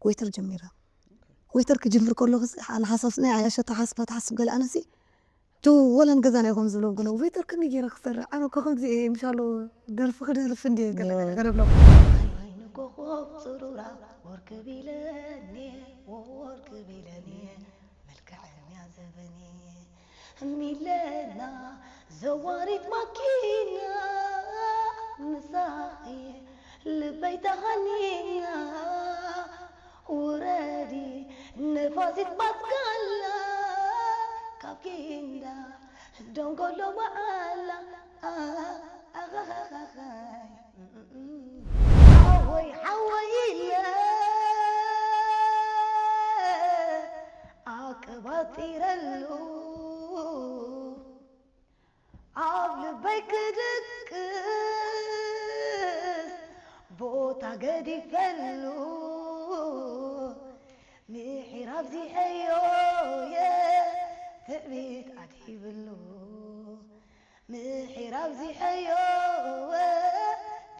ዌይተር ጀሚረ። ዌይተር ክጅምር ከለኹ ንሓሳብ ናይ ዓያሸ ተሓስባ ትሓስብ ገለ ኣነሲ ቱ ወለን ገዛና ይኹም ዝብሎ ግን ዌይተር ከመይ ገይረ ክሰርሕ ኣነ እኮ ከምዚ እየ ምሻሎ ደርፊ ክደርፍ እንዲ ገለ ገለ ገለ ብሎ ንኮኾብ ፅሩራ ወርክ ቢለኒ ወርክ ቢለኒ መልክዐኛ ዘበኒ ሚለና ዘዋሪት ማኪና ምሳኺ ልበይ ተሃኒና ውረዲ ነፋሲት ባስካላ ካብ ኪንዳ ደንጎሎ መዓላ ኣኸኸኸኸይ ሓወይ ሓወይ ኢለ ኣቀባጢረሉ ኣብ ልበይ ክድቅስ ቦታ ገዲፈሉ ምሒር ኣብዚሐዮ እየ ትዕቢት ኣድሂብሉ ምሒር ኣብዚሐዮ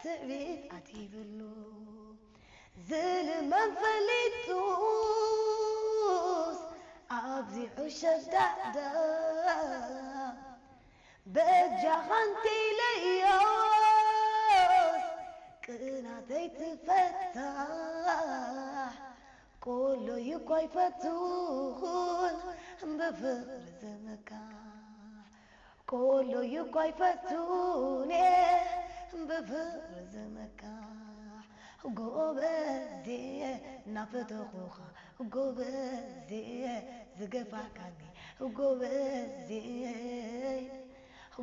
ትዕቢት ኣድሂብሉ ዝልመን ፈሊጡስ ኣብዚሑ ሸዳዕዳዕ በጃኻ እንተኢለዮስ ቅናተይ ትፈታሕ ቆሎ ይኳ ይፈትኹን ብፍቕሪ ዝምካሕ ቆሎ ይኳ ይፈትኔ ብፍቕሪ ዝምካሕ ጎበዜ እናፈተኹኻ ጎበዜ ዝገፋሕካኒ ጎበዜ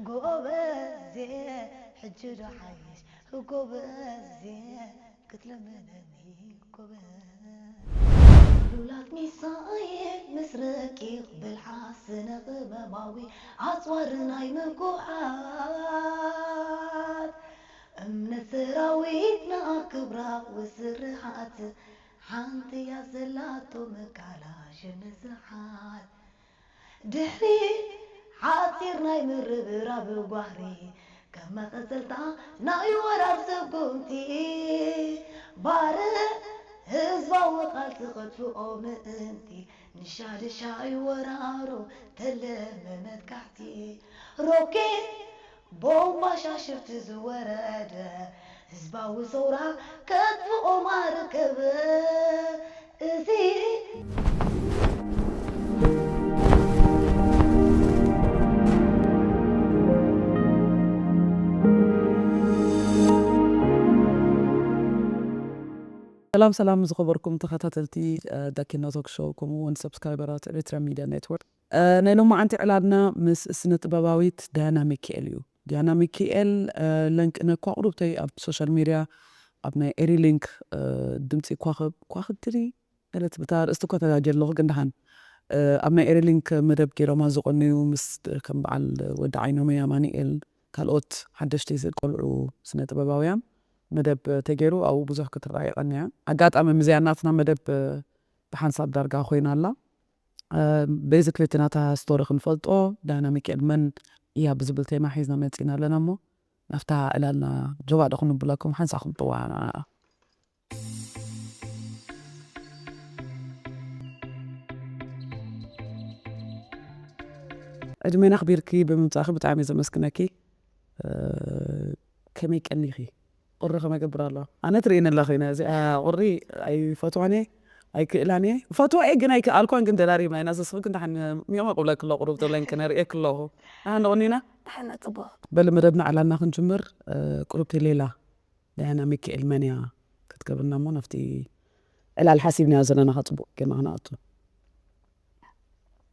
ጎበዜ ሕጂ ዶ ሓይሽ ጎበዜ ክትልምነኒ ጎበዝ ሉላት ሚሳኤል ምስ ረቂቕ ብልሓት ስነ ጥበባዊ ኣጽዋር ናይ ምጉዓት እምነት ሰራዊትና ክብራዊ ስርሓት ሓንቲ እያ ዘላቶ መካላሽን ስርሓት ድሕሪ ሓጺር ናይ ምርብራብ ጓህሪ ከም መቐጸልታ ናይ ወራር ስጉምቲ ባርዕ ህዝባዊ ቃልሲ ከጥፍኦ ምእንቲ ንሻድሻይ ወራሩ ተለመ መጥቃዕቲ ሮኬት ቦምባ ሻሽርቲ ዝወረደ ህዝባዊ ሰውራ ከጥፍኦም ኣርከበ እዚ ሰላም ሰላም ዝኸበርኩም ተኸታተልቲ ዳኪና ቶክ ሾው ከምኡ እውን ሰብስክራይበራት ኤሪትራ ሚድያ ኔትወርክ። ናይ ሎማዓንቲ ዕላልና ምስ ስነ ጥበባዊት ዳያና ሚኪኤል እዩ። ዲያና ሚኪኤል ለንቅነ እኳ ቁሩብተይ ኣብ ሶሻል ሚድያ ኣብ ናይ ኤሪሊንክ ድምፂ ኳኸብ ኳኽብትሪ ገለት ብታ ርእስቲ እኳ ተጋጀ ኣለኹ ግን ደሓን ኣብ ናይ ኤሪሊንክ መደብ ገይሮማ ዝቆነዩ ምስ ከም በዓል ወዲ ዓይኖመይ ኣማኒኤል ካልኦት ሓደሽቲ ቆልዑ ስነ ጥበባውያን መደብ ተገይሩ ኣብኡ ብዙሕ ክትረኣ ይቐንያ ኣጋጣሚ ምዝያ ናትና መደብ ብሓንሳብ ዳርጋ ኮይና ኣላ በዚ ክልተ ናታ ስቶሪ ክንፈልጦ ዳና ሚካኤል መን እያ ብዝብል ቴማ ሒዝና መፂና ኣለና እሞ ናብታ ዕላልና ጆባ ዶ ክንብለኩም ሓንሳ ክንጥዋ ዕድሜና ኣኽቢርኪ ብምምፃእኺ ብጣዕሚ ዘመስግነኪ ከመይ ቀኒኺ ቁሪ ከመይ ገብር ኣሎ ኣነ ትርእየኒ ኣለኺ እዚኣ ቁሪ ኣይፈትዋን እየ ኣይክእላን እየ ፈትዋ እየ ግን ኣይክኣልኳን ግን ደራሪብና ኢና ዘስኽን ደሓን ሚኦም ኣቁብለኪ ኣሎ ቁሩብ ተብለንኪ ነርእየኪ ኣለኹ ደሓን ንቕኒና ደሓን ጽቡቕ በሊ መደብና ዕላልና ክንጅምር ቁሩብቲ ሌላ ዳያና ሚካኤል መን እያ ክትገብርና እሞ ናብቲ ዕላል ሓሲብናዮ ዘለና ካ ጽቡቕ ጌርና ክንኣቱ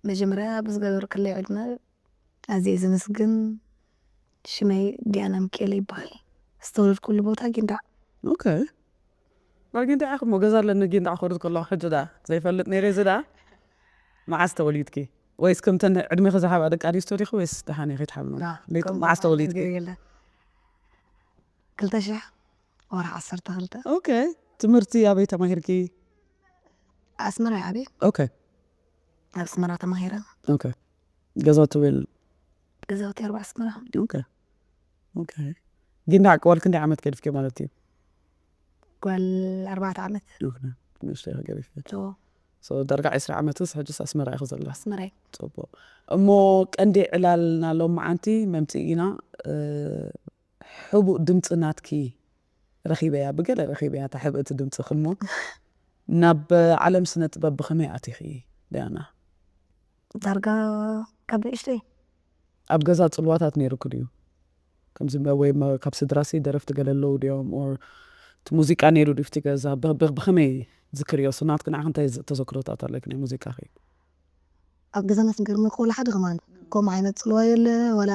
መጀመርያ ብዝገበርክለይ ዕድመ ኣዝየ ዘመስግን። ሽመይ ዲያና ሚካኤለ ይበሃል። ዝተወለድኩሉ ቦታ ጊንዳዕ። ኦኬ። ኣብ ጊንዳዕ ኢኹም ገዛ ኣለኒ ጊንዳዕ ክወርድ ከለኹ ሕጂ ደኣ ዘይፈልጥ ነይረ እዚ ደኣ መዓስ ተወሊድኪ? ወይስ ከምተን ዕድሜኺ ዝሓባ ደቂ ኣንስትዮ ዲኺ ወይስ ደሓን ኢኺ ትሓብና? መዓስ ተወሊድኪ? ክልተ ሽሕ ወርሒ ዓሰርተ ክልተ። ኦኬ። ትምህርቲ ኣበይ ተማሂርኪ? ኣስመራ እየ ዓብየ። ኦኬ። ኣብ ኣስመራ ተማሂረ። ኦኬ። ገዛውቲ ወል ገዛውቲ ኣርባ ኣስመራ። ኦኬ። ኦኬ። ጊንዳዕ ጓል ክንደይ ዓመት ገድፍኪ ማለት እዩ? ጓል ኣርባዕተ ዓመት። ኦኬ። ንእሽተይ ገሪፍ ዎ so ዳርጋ ዕስራ ዓመትስ ሕጅስ ኣስመራ ኢኹ ዘለዋ ኣስመራይ ጽቡቅ እሞ ቀንዲ ዕላልና ሎም መዓንቲ መምፅኢና ሕቡእ ድምፂ ናትኪ ረኺበያ ብገለ ረኺበያ እታ ሕብእቲ ድምፂ ክሞ ናብ ዓለም ስነ ጥበብ ብኸመይ ኣቲኺ ዲያና ዳርጋ ካብ ንእሽተይ ኣብ ገዛ ፅልዋታት ነይሩኩ ድዩ ከምዚ ወይ ካብ ስድራሲ ደረፍቲ ገለ ኣለዉ ድዮም or እቲ ሙዚቃ ነይሩ ድዩ እቲ ገዛ ብኸመይ ዝክርዮ ስናትክ ንዓኽ እንታይ ተዘክሮታት ኣለክ ናይ ሙዚቃ ኸ ኣብ ገዛና ስንገርመ ኮላ ሓደ ከማን ከምኡ ዓይነት ፅልዋ የለ ወላ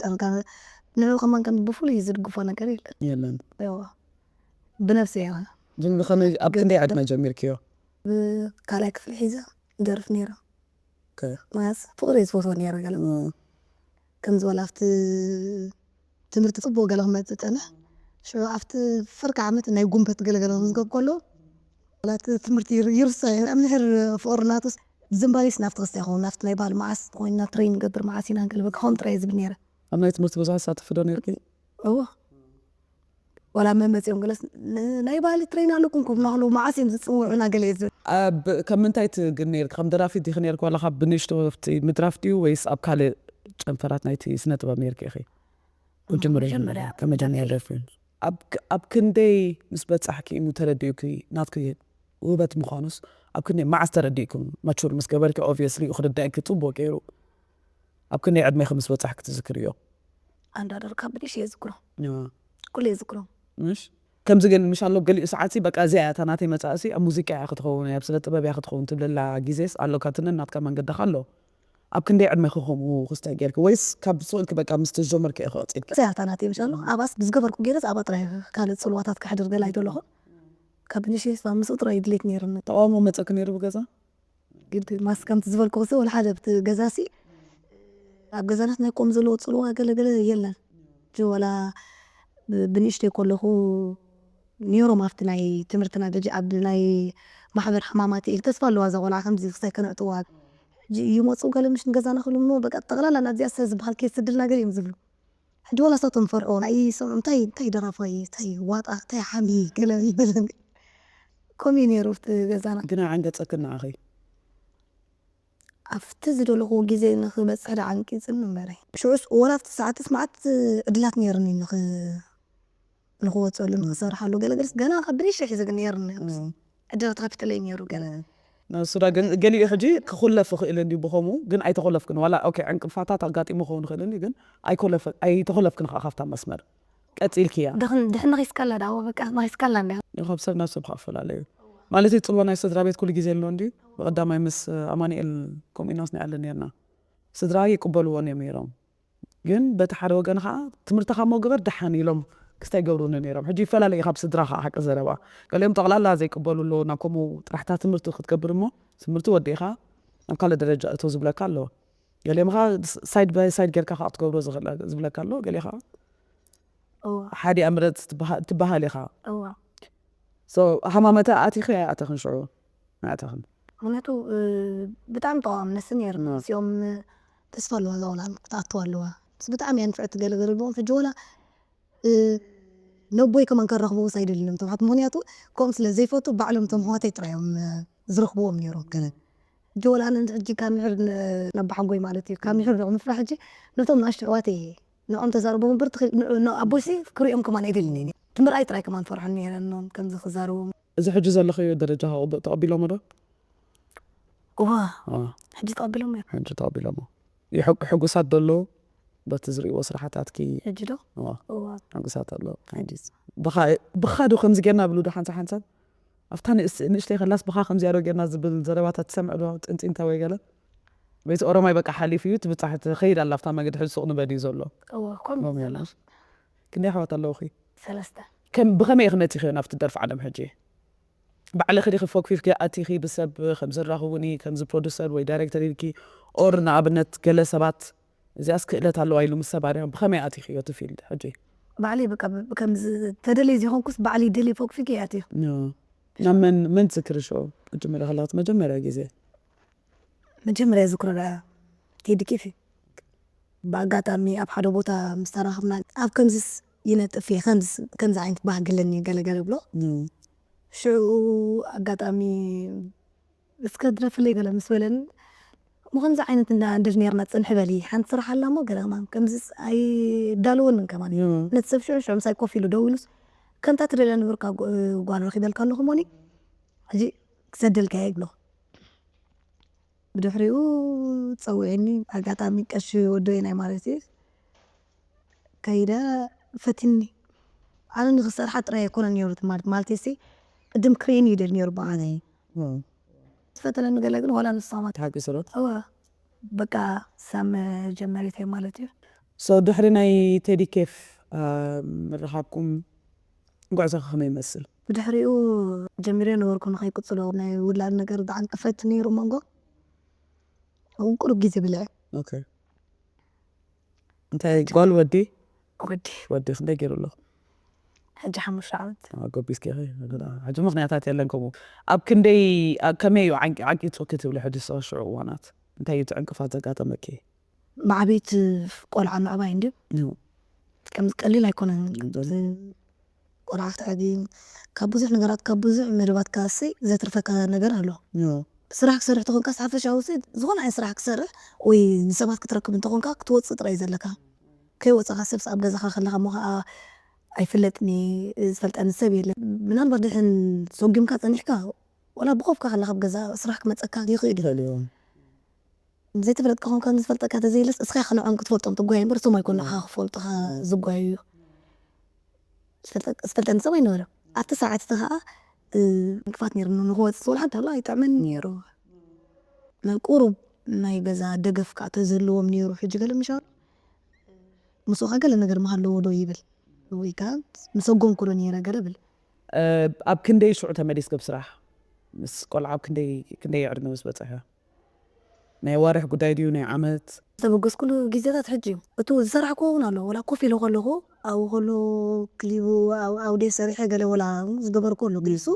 ጠንካ ንዑ ከማን ከም ብፍሉይ ዝድግፎ ነገር የለን የለን ያዋ ብነፍሲ እያ ግን ብኸመይ ኣብ ክንደይ ዕድመ ጀሚርክዮ ካልኣይ ክፍሊ ሒዘ ደርፍ ነይረ ከ- ማለት ፍቅሪ ዝፈትዎ ነይረ ገለ እ- ከምዚ ወላ ኣብቲ ትምህርቲ ፅቡቅ ገለ ክመፅእ ፀንሕ ሽዑ ኣብቲ ፍርቂ ዓመት ናይ ጉንበት ገለገለ ክዝገብ ከሎ ወላ እቲ ትምህርቲ ይር- ይርሳዕ እዩ ኣብ ምሕር ፍቅሪ ናቱስ ዝንባሌስ ናብቲ ክስታይ ይኸውን ናብቲ ናይ ባህሊ መዓስ ኮይንና ትሬን ንገብር መዓስ ኢና ገለ በቃ ከምኡ ጥራይ ዝብል ነይረ ኣብ ናይ ትምህርቲ ብዙሕ ሳትፊ ዶ ነርኪ እዎ ወላ መመፂኦም ገለስ ን- ናይ ባህሊ ትሬን ኣለኩም ክብሉና ከለዉ መዓስ እዮም ዝፅውዑና ገለ እዩ ዝብል ኣብ ከም ምንታይ ትግን ነርክ ከም ደራፊት ዲክ ነርክ ዋላ ካብ ብንሽቶ ኣብቲ ምድራፍ ድዩ ወይስ ኣብ ካልእ ጨንፈራት ናይቲ ስነ ጥበብ ነርክ ኢኺ መጀመርያ ከመጀመርያ ደርፊ ኣብ ክ- ኣብ ክንደይ ምስ በጻሕኪ እዩ ተረዲኡኪ ናትኪ ውህበት ምዃኑስ ኣብ ክንደይ መዓስ ተረዲእኩም መቹር ምስ ገበርኪ obviously ክርዳእኪ ጽቡቅ ገይሩ ኣብ ክንደይ ዕድሜኺ ምስ በጻሕኪ ትዝክርዮ ኣንዳደር ካብ ብድሽ የዝክሮ ኩሉ የዝክሮ ምሽ ከምዚ ግን ምሽ ኣሎ ገሊኡ ሰዓት በቃ እዚኣ እያ እታ ናተይ መጻእሲ ኣብ ሙዚቃ እያ ክትኸውን ኣብ ስነ ጥበብ እያ ክትኸውን ትብለላ ግዜስ ኣሎ ካብትንን ናትካ መንገድኻ ኣሎ ኣብ ክንደይ ዕድመ ክኸምኡ ክስታይ ጌርኪ ወይስ ካብ ስቕ ኢልኪ በቃ ምስ ተጀመርኪ ኢኺ ቀጺልኪ እዚኣ እታ ናተይ ምሽ ኣሎ ኣብኣስ ብዝገበርኩ ገይረስ ኣብኣ ጥራይ ካልእ ጽልዋታት ከሕድር ገለ ኣይደለኹ ካብ ብድሽ ምስ ጥራይ ድሌት ነይሩኒ ተቃውሞ መጸኪ ነይሩ ብገዛ ግዲ ማስ ከምቲ ዝበልኩ ክሲ ወላ ሓደ ኣብቲ ገዛ ሲ ኣብ ገዛናት ናይ ቆም ዘለዎ ፅልዋ ገለገለ የለን ጂ ወላ ብ- ብንእሽተይ ከለኹ ነይሮም ኣብቲ ናይ ትምህርትና ደጅ ኣብ ናይ ማሕበር ሕማማት ኢል ተስፋ ኣለዋ እዛ ቆልዓ ከምዚ ክሳይ ከነዕጥዋ ሕጂ ይመፁ ገለ ምሽ ንገዛና ክብሉ እሞ በቃ ጠቕላላ ናብዚኣ ሰ ዝበሃል ከየስድልና ገለ እዮም ዝብሉ ሕጂ ወላ ሳቶም ፈርዖ ኣይሰምዑ እንታይ እንታይ ደራፋይ እንታይ ዋጣ እንታይ ሓሚ ገለ ይበለኒ ከምኡ እዩ ነይሩ ኣብቲ ገዛና ግና ዓንገጸክን ንዓኺ ኣብቲ ዝደለኹዎ ግዜ ንኽበፅሕ ዳ ዓንቂፅኒ እምበረ ሽዑስ እዋን ኣብቲ ሰዓትስ መዓት ዕድላት ነይርኒ ንኽ ንኽወፀሉ ንኽሰርሓሉ ገለገለስ ገና ካብ ብንእሽተይ ሒዘ ግን ነይርኒ ዕድላት ከፊተለይ ነይሩ ገለ ንሱ ዳ ግን ገሊኡ ሕጂ ክኹለፍ ይኽእል እንዲ ብኸምኡ ግን ኣይተኾለፍክን ዋላ ኦኬ ዕንቅፋታት ኣጋጢሙ ክኸውን ይኽእል እንዲ ግን ኣይኮለፈ- ኣይተኾለፍክን ከዓ ካብታ መስመር ቀፂልክያ ድሕን ድሕን ነኺስካላ ዳ በቃ ነኺስካላ እንዳ ካብ ሰብ ናብ ሰብ ክፈላለዩ ማለት እዩ ፅልዋ ናይ ስድራ ቤት ኩሉ ግዜ ኣሎ እንዲ ብቀዳማይ ምስ ኣማኒኤል ከምኡ ኢና ስኒዓለ ነርና ስድራ ይቅበልዎን እዮም ነይሮም ግን በቲ ሓደ ወገን ከዓ ትምህርትኻ ሞ ግበር ደሓን ኢሎም ክስታይ ገብሩኒ ነይሮም ሕጂ ይፈላለዩ ካብ ስድራ ከዓ ሓቂ ዘረባ ገሊኦም ጠቕላላ ዘይቅበሉ ኣለዉ ናብ ከምኡ ጥራሕታ ትምህርቲ ክትገብር እሞ ትምህርቲ ወዲእኻ ናብ ካልእ ደረጃ እቶ ዝብለካ ኣለዎ ገሊኦም ከዓ ሳይድ ባይ ሳይድ ጌርካ ከዓ ክትገብሮ ዝኽእል ዝብለካ ኣሎ ገሊኻ እዋ ሓዲኣ ምረፅ ትበሃ- ትበሃል ኢኻ እዋ So ሃማመተ ኣቲኺ ኣይኣተኽን ሽዑ ኣይኣተኽን ምክንያቱ እ፣ ብጣዕሚ ተቃዋምነሲ ነይሩ ኖ። እዚኦም ተስፋ ኣለዋ እዛ ቆልዓ ክትኣትዋ ኣለዋ ምስ ብጣዕሚ እያ ንፍዕቲ ገለገለ ብኦም ሕጂ ወላ እ፣ ነቦይ ከማን ከራኽብዎስ ኣይደልን እዮም ተምሓት ምክንያቱ ከምኡ ስለ ዘይፈቱ ባዕሎም እቶም ኣሕዋተይ ጥራይ እዮም እ፣ ዝረኽብዎም ነይሮም ገለ ሕጂ ወላ ኣነ ሕጂ ካብ ምሕር ን- ነባሓጎይ ማለት እዩ ካብ ምሕር ዶ ምፍራሕ ሕጂ ነቶም ንኣሽቱ ኣሕዋተይ ንኦም ተዛርቦም እምበር ትኽእል- ን- ን- ኣቦይሲ ክሪኦም ከማን ኣይደልን እየ ትምርኣይ ጥራይ ከማን ፈርሖም ነይረኖም ከምዚ ክዛረቦም እዚ ሕጂ ዘለኽዮ ደረጃ ተቐቢሎሞ ዶ እዋ ዋ፣ ሕጂ ተቐቢሎም እዮም ሕጂ ተቐቢሎሞ ይሕጉ ሕጉሳት ዶ ኣለዉ በቲ ዝርእይዎ ስራሕታትኪ ሕጂ ዶ ዋ፣ እዋ ሕጉሳት ኣለዉ ብኻ ዶ ከምዚ ጌርና ብሉ ዶ ሓንሳብ ሓንሳብ ኣብታ ንእስ- ንእሽተይ ከላስ ብኻ ከምዚኣ ዶ ጌርና ዝብል ዘረባታት ትሰምዕ ዶ ጥንጢንታ ወይ ገለ በይቲ ኦሮማይ በቃ ሓሊፉ እዩ ትብጻሕ ትኸይድ ኣላ ኣብታ መገዲ ሕጂ ሱቕ ንበል እዩ ዘሎ እዋ ከምኡ ሮም ዘሎ ያለሽ ክንደይ ኣሕዋት ኣለውኺ ሰለስተ ከም ብኸመይ ኢኺ ነቲኺ ናብቲ ደርፊ ዓለም ሕጂ ባዕልኺ ዲኺ ፎክፊፍኪ ኣቲኺ ብሰብ ከም ዝራኽቡኒ ከምዚ ፕሮዱሰር ወይ ዳይሬክተር ኢልኪ ኦር ንኣብነት ገለ ሰባት እዚኣስ ክእለት ኣለዋ ኢሉ ምስ ሰብ ኣሪኹ ብኸመይ ኣቲኽዮ እቲ ፊልድ ሕጂ ባዕለይ በቃ ከም ተደለይ ዘይኮንኩስ ባዕለይ ደለይ ፎክፊክ እያ ኣትዮ ናብ መን መን ትዝክሪ ሽዑ ክትጅምሪ ከለኽት መጀመርያ ግዜ መጀመርያ ዝክሮ ደኣ ቴዲ ኬፍ እዩ ብኣጋጣሚ ኣብ ሓደ ቦታ ምስ ተራኽብና ኣብ ከምዚስ ይነጥፍ እየ ከምዚ ከምዚ ዓይነት ባህጊ ኣለኒ ገለገለ ብሎ ሽዑ ኣጋጣሚ እስከ ድረፍለይ ገለ ምስ በለኒ፣ "እሞ ከምዚ ዓይነት እንዳ-፣ እንድር ነርና ጽንሒ በሊ፣ ሓንቲ ስራሕ ኣላ እሞ ገለ ከማን ከምዚ ኣይዳለወንን ከማን እዩ። ነቲ ሰብ ሽዑ ሽዑ ምሳይ ኮፍ ኢሉ ደው ኢሉስ፣ ከምታ ትደልያ ነበርካ ጓ-፣ ጓል ረኺበልካ ኣለኹ እሞኒ፣ ሕጂ ክሰደልካ እየ" ይብሎ። ብድሕሪኡ ጸዊዕኒ፣ ኣጋጣሚ ቀሺ ወደይ ናይ ማለት እዩ። ከይደ ፈቲኒ። ኣነ ንኽሰርሓ ጥራይ ኣይኮነን ነይሩ ማለት፣ ማለተይሲ ቅድም ክርእየኒ ይደሊ ነይሩ ብዓለይ። ዝፈተለኒ ገለ ግን ዋላ ንሳ ማለት ተሓጒሰ ዶ? እወ። በቃ ሳም ጀመሪት እየ ማለት እዩ። So ድሕሪ ናይ ቴዲ ኬፍ፣ አ፣ ምርኻብኩም ጉዕዞ ከመይ ይመስል? ብድሕሪኡ ጀሚረ ነበርኩ ንኸይቅጽሎ ናይ ውላድ ነገር ዝዓንቀፈት ነይሩ መንጎ። እውን ቁሩብ ግዜ ብልዐ። ኦኬ። እንታይ ጓል ወዲ? ወዲ። ወዲ ክንደይ ገይሩ ኣሎ? ሕጂ ሓሙሽተ ዓመት። አ፣ ጎቢዝኪ ኢኺ። ሕጂ ምኽንያታት የለን ከምኡ። ኣብ ክንደይ፣ ኣብ ከመይ እዩ ዓንቂ-፣ ዓንቂጹ ክትብሊ ሕጂ ሰ ሽዑ እዋናት? እንታይ እዩ እቲ ዕንቅፋት ዘጋጠመኪ? ብዓበይቲ ቆልዓ ምዕባይ እንድዩ። ኖ። ከምዚ ቀሊል ኣይኮነን። ቀሊል። ቆልዓ ክትዕቢ፣ ካብ ብዙሕ ነገራት፣ ካብ ብዙሕ መደባትካ እሲ ዘትርፈካ ነገር ኣሎ። ኖ። ስራሕ ክሰርሕ ተኾንካ፣ ሓፈሻዊ እሲ ዝኾነ ዓይነት ስራሕ ክሰርሕ ወይ ንሰባት ክትረክብ እንተኾንካ፣ ክትወጽእ ጥራይ ዘለካ። ከይወጻኻ ሰብስ ኣብ ገዛኻ ከለኻ እሞ ኸዓ ኣይፍለጥኒ፣ ዝፈልጠኒ ሰብ የለን። ምናልባት ድሕን ሰጉምካ ጸኒሕካ፣ ወላ ብኾፍካ ከለኻ ኣብ ገዛ ስራሕ ክመጸካ ይኽእል እዩ። ይኽእል እዩ። ዘይተፈለጥካ ኮንካ ንዝፈልጠካ ተዘይለስ፣ እስኻ ኢኻ ንዕኦም ክትፈልጦም ትጓየ እምበር፣ እሶም ኣይኮኑ ንዓኻ ክፈልጡኻ ዝጓየዩ። ዝፈልጠ-፣ ዝፈልጠኒ ሰብ ኣይነበረን። ኣብቲ ሰዓት እቲ ኸዓ፣ እ፣ እንቅፋት ነይሩ። ንኽወጽእ ወላ ሓንቲ ሃሎ ኣይጥዕመኒ ነይሩ። ናይ ቁሩብ ናይ ገዛ ደገፍ ከኣ ተዝህልዎም ነይሩ። ሕጂ ገለ ምሻ ምስኡ ኸ ገለ ነገር ምሃለዎ ዶ ይብል? ወይ ከኣ ምሰጎምኩ ዶ ነይረ ገለ ብል? እ፣ ኣብ ክንደይ ሽዑ ተመሊስኪ ኣብ ስራሕ? ምስ ቆልዓ ኣብ ክንደይ፣ ክንደይ ዕድመ ምስ በጽሐ? ናይ ኣዋርሕ ጉዳይ ድዩ ናይ ዓመት? ዝተበገስኩሉ ግዜታት ሕጂ እዩ። እቲ ዝሰራሕክዎ እውን ኣሎ። ወላ ኮፍ ኢለ ከለኹ፣ ኣብኡ ከሎ ክሊቡ፣ ኣብ-፣ ኣውዴ ሰሪሐ ገለ ወላ ዝገበርክዎ ኣሎ። ግን እሱ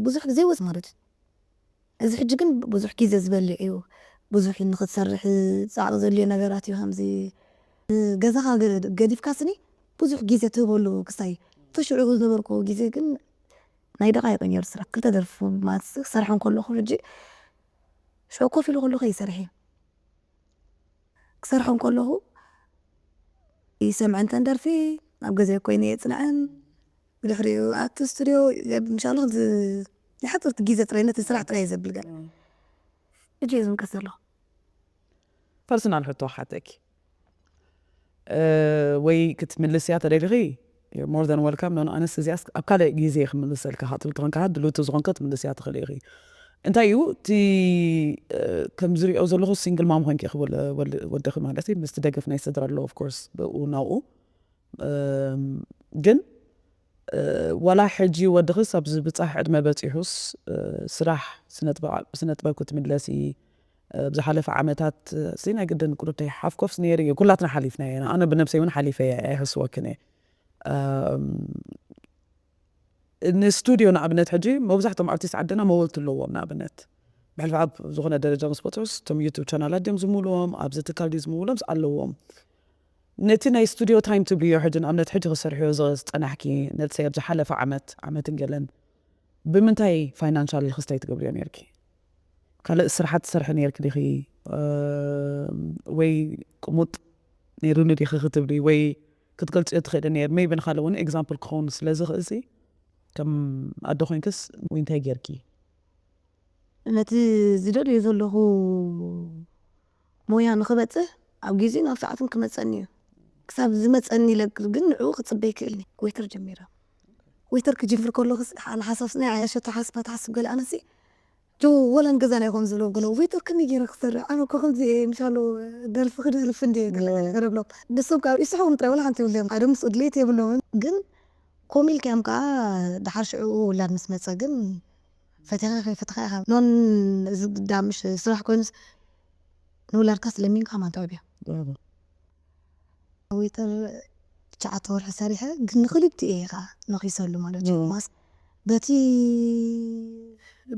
ብዙሕ ግዜ ወስ ማለት እዩ። እዚ ሕጂ ግን ብዙሕ ግዜ ዝበልዕ እዩ። ብዙሕ ንኽትሰርሕ ጻዕሪ ዘድልዮ ነገራት እዩ። ከምዚ ገዛኻ ገ-፣ ገዲፍካ ስኒ ብዙሕ ግዜ ትህበሉ ክሳይ እቲ ሽዑ ዝነበርክዎ ግዜ ግን ናይ ደቓይቕ ነይሩ ስራሕ። ክልተ ደርፊ ማለት ክሰርሖ እንከለኹ ሕጂ ሽዑ ኮፍ ኢሉ ከለኹ ይሰርሕ እየ። ክሰርሖ እንከለኹ ይሰምዐን ተን ደርፊ ኣብ ገዛይ ኮይነ የጽንዐን። ብድሕሪኡ ኣብቲ ስቱድዮ ምሻሉ ከምዚ ናይ ሓፀርቲ ግዜ ጥራይ ነቲ ስራሕ ጥራይ እየ ዘብል ገለ። ሕጂ እየ ዝምልከት ዘለኹ። ፐርሰናል ሕቶ ክሓተኪ። እ፣ ወይ ክትምልስያ ተደሊኺ፣ you're more than welcome። ኖ፣ ኣነስ እዚኣስ ኣብ ካልእ ግዜ ክምልሰልካ ክትብል ተኾንካ፣ ድልውቲ ዝኾንካ ክትምልስያ ትኽእሊ ኢኺ። እንታይ እዩ እቲ፣ እ፣ ከም ዝሪኦ ዘለኹ ሲንግል ማም ኮይንኪ ኢኺ ወለ-፣ ወለ-፣ ወደኺ ማለት እዩ፣ ምስቲ ደገፍ ናይ ስድራ ኣሎ፣ of course፣ ብኡ ናብኡ። እም፣ ግን፣ እ፣ ዋላ ሕጂ ወድኽስ ኣብዚ ብጻሕ ዕድመ በጺሑስ፣ እ፣ ስራሕ ስነ ጥበብ፣ ስነ ጥበብ ክትምለሲ፣ እ፣ ብዝሓለፈ ዓመታት፣ እ፣ ሲ ናይ ግድን ቁሩብ ናይ ሓፍኮፍስ ነይሩ እዩ። ኩላትና ሓሊፍናዮ ኢና። ኣነ ብነብሰይ እውን ሓሊፈ እየ፣ ኣይሕስወክን እየ። እም፣ ንስቱድዮ ንኣብነት ሕጂ መብዛሕትኦም ኣርቲስት ዓድና መወልቲ ኣለዎም። ንኣብነት ብሕልፊ ኣብ ዝኾነ ደረጃ ምስ በጽሑስ እቶም ዩቱብ ቻናላት ድዮም ዝምልዎም፣ ኣብዚ ትካል ድዩ ዝምልዎም ኣለዎም። ነቲ ናይ ስቱድዮ ታይም ትብልዮ ሕጂ ንኣብነት ሕጂ ክሰርሕዮ ዝጸናሕኪ፣ ነቲ ኣብ ዝሓለፈ ዓመት፣ ዓመትን ገለን ብምንታይ ፋይናንሻል ክስታይ ትገብርዮ ነይርኪ? ካልእ ስራሓት ትሰርሒ ነይርኪ ዲኺ? እ፣ ወይ ቅሙጥ ነይሩኒ ዲኺ ክትብሊ ወይ ክትገልጽዮ ትኽእሊ ነይር? ሜይቢ ንኻልእ እውን ኤግዛምፕል ክኸውን ስለ ዝኽእል ሲ፣ ከም ኣደ ኮይንክስ ወይ እንታይ ጌርኪ? ነቲ ዝደልዮ ዘለኹ ሞያ ንኽበጽሕ ኣብ ግዜን ኣብ ሰዓትን ክመጸኒ እዩ። ክሳብ ዝመጸኒ ኢለ ግን ንዕኡ ክጽበ ይክእልኒ። ዌይተር ጀሚረ። ዌይተር ክጅምር ከለኹስ፣ ሓ-፣ ሓሳብ ናይ ዓያሸቶ ሓስባ ትሓስብ ገለ ኣነሲ፣ ጆ፣ ወላ ንገዛና ይኾን ዝብሎ፣ ግን ዌይተር ከመይ ገይረ ክሰርሕ? ኣነ እኮ ከምዚ እየ፣ ምሻሎ ደርፊ ክደርፍ እንደ ገለ ገለ ብሎ። ንሶም ከዓ ይስሕቑ ጥራይ፣ ወላ ሓንቲ ይብሉ እዮም። ሓደ ምስ ድሌት የብሎምን። ግን ኮም ኢልካዮም ከዓ፣ ደሓር ሽዑ ውላድ ምስ መጸ ግን ፈቲኻ ከይፈትኻ ኢኻ። ኖን፣ እዚ ግዳ ምሽ ስራሕ ኮይኑስ ንውላድካ ስለሚንካ ማን ተዕብዮ? ዌይተር ትሽዓተ ወርሒ ሰሪሐ፣ ግን ንኽልቲኡ እየ ኸዓ ነኺሰሉ ማለት እዩ። ም። ማስ-፣ በቲ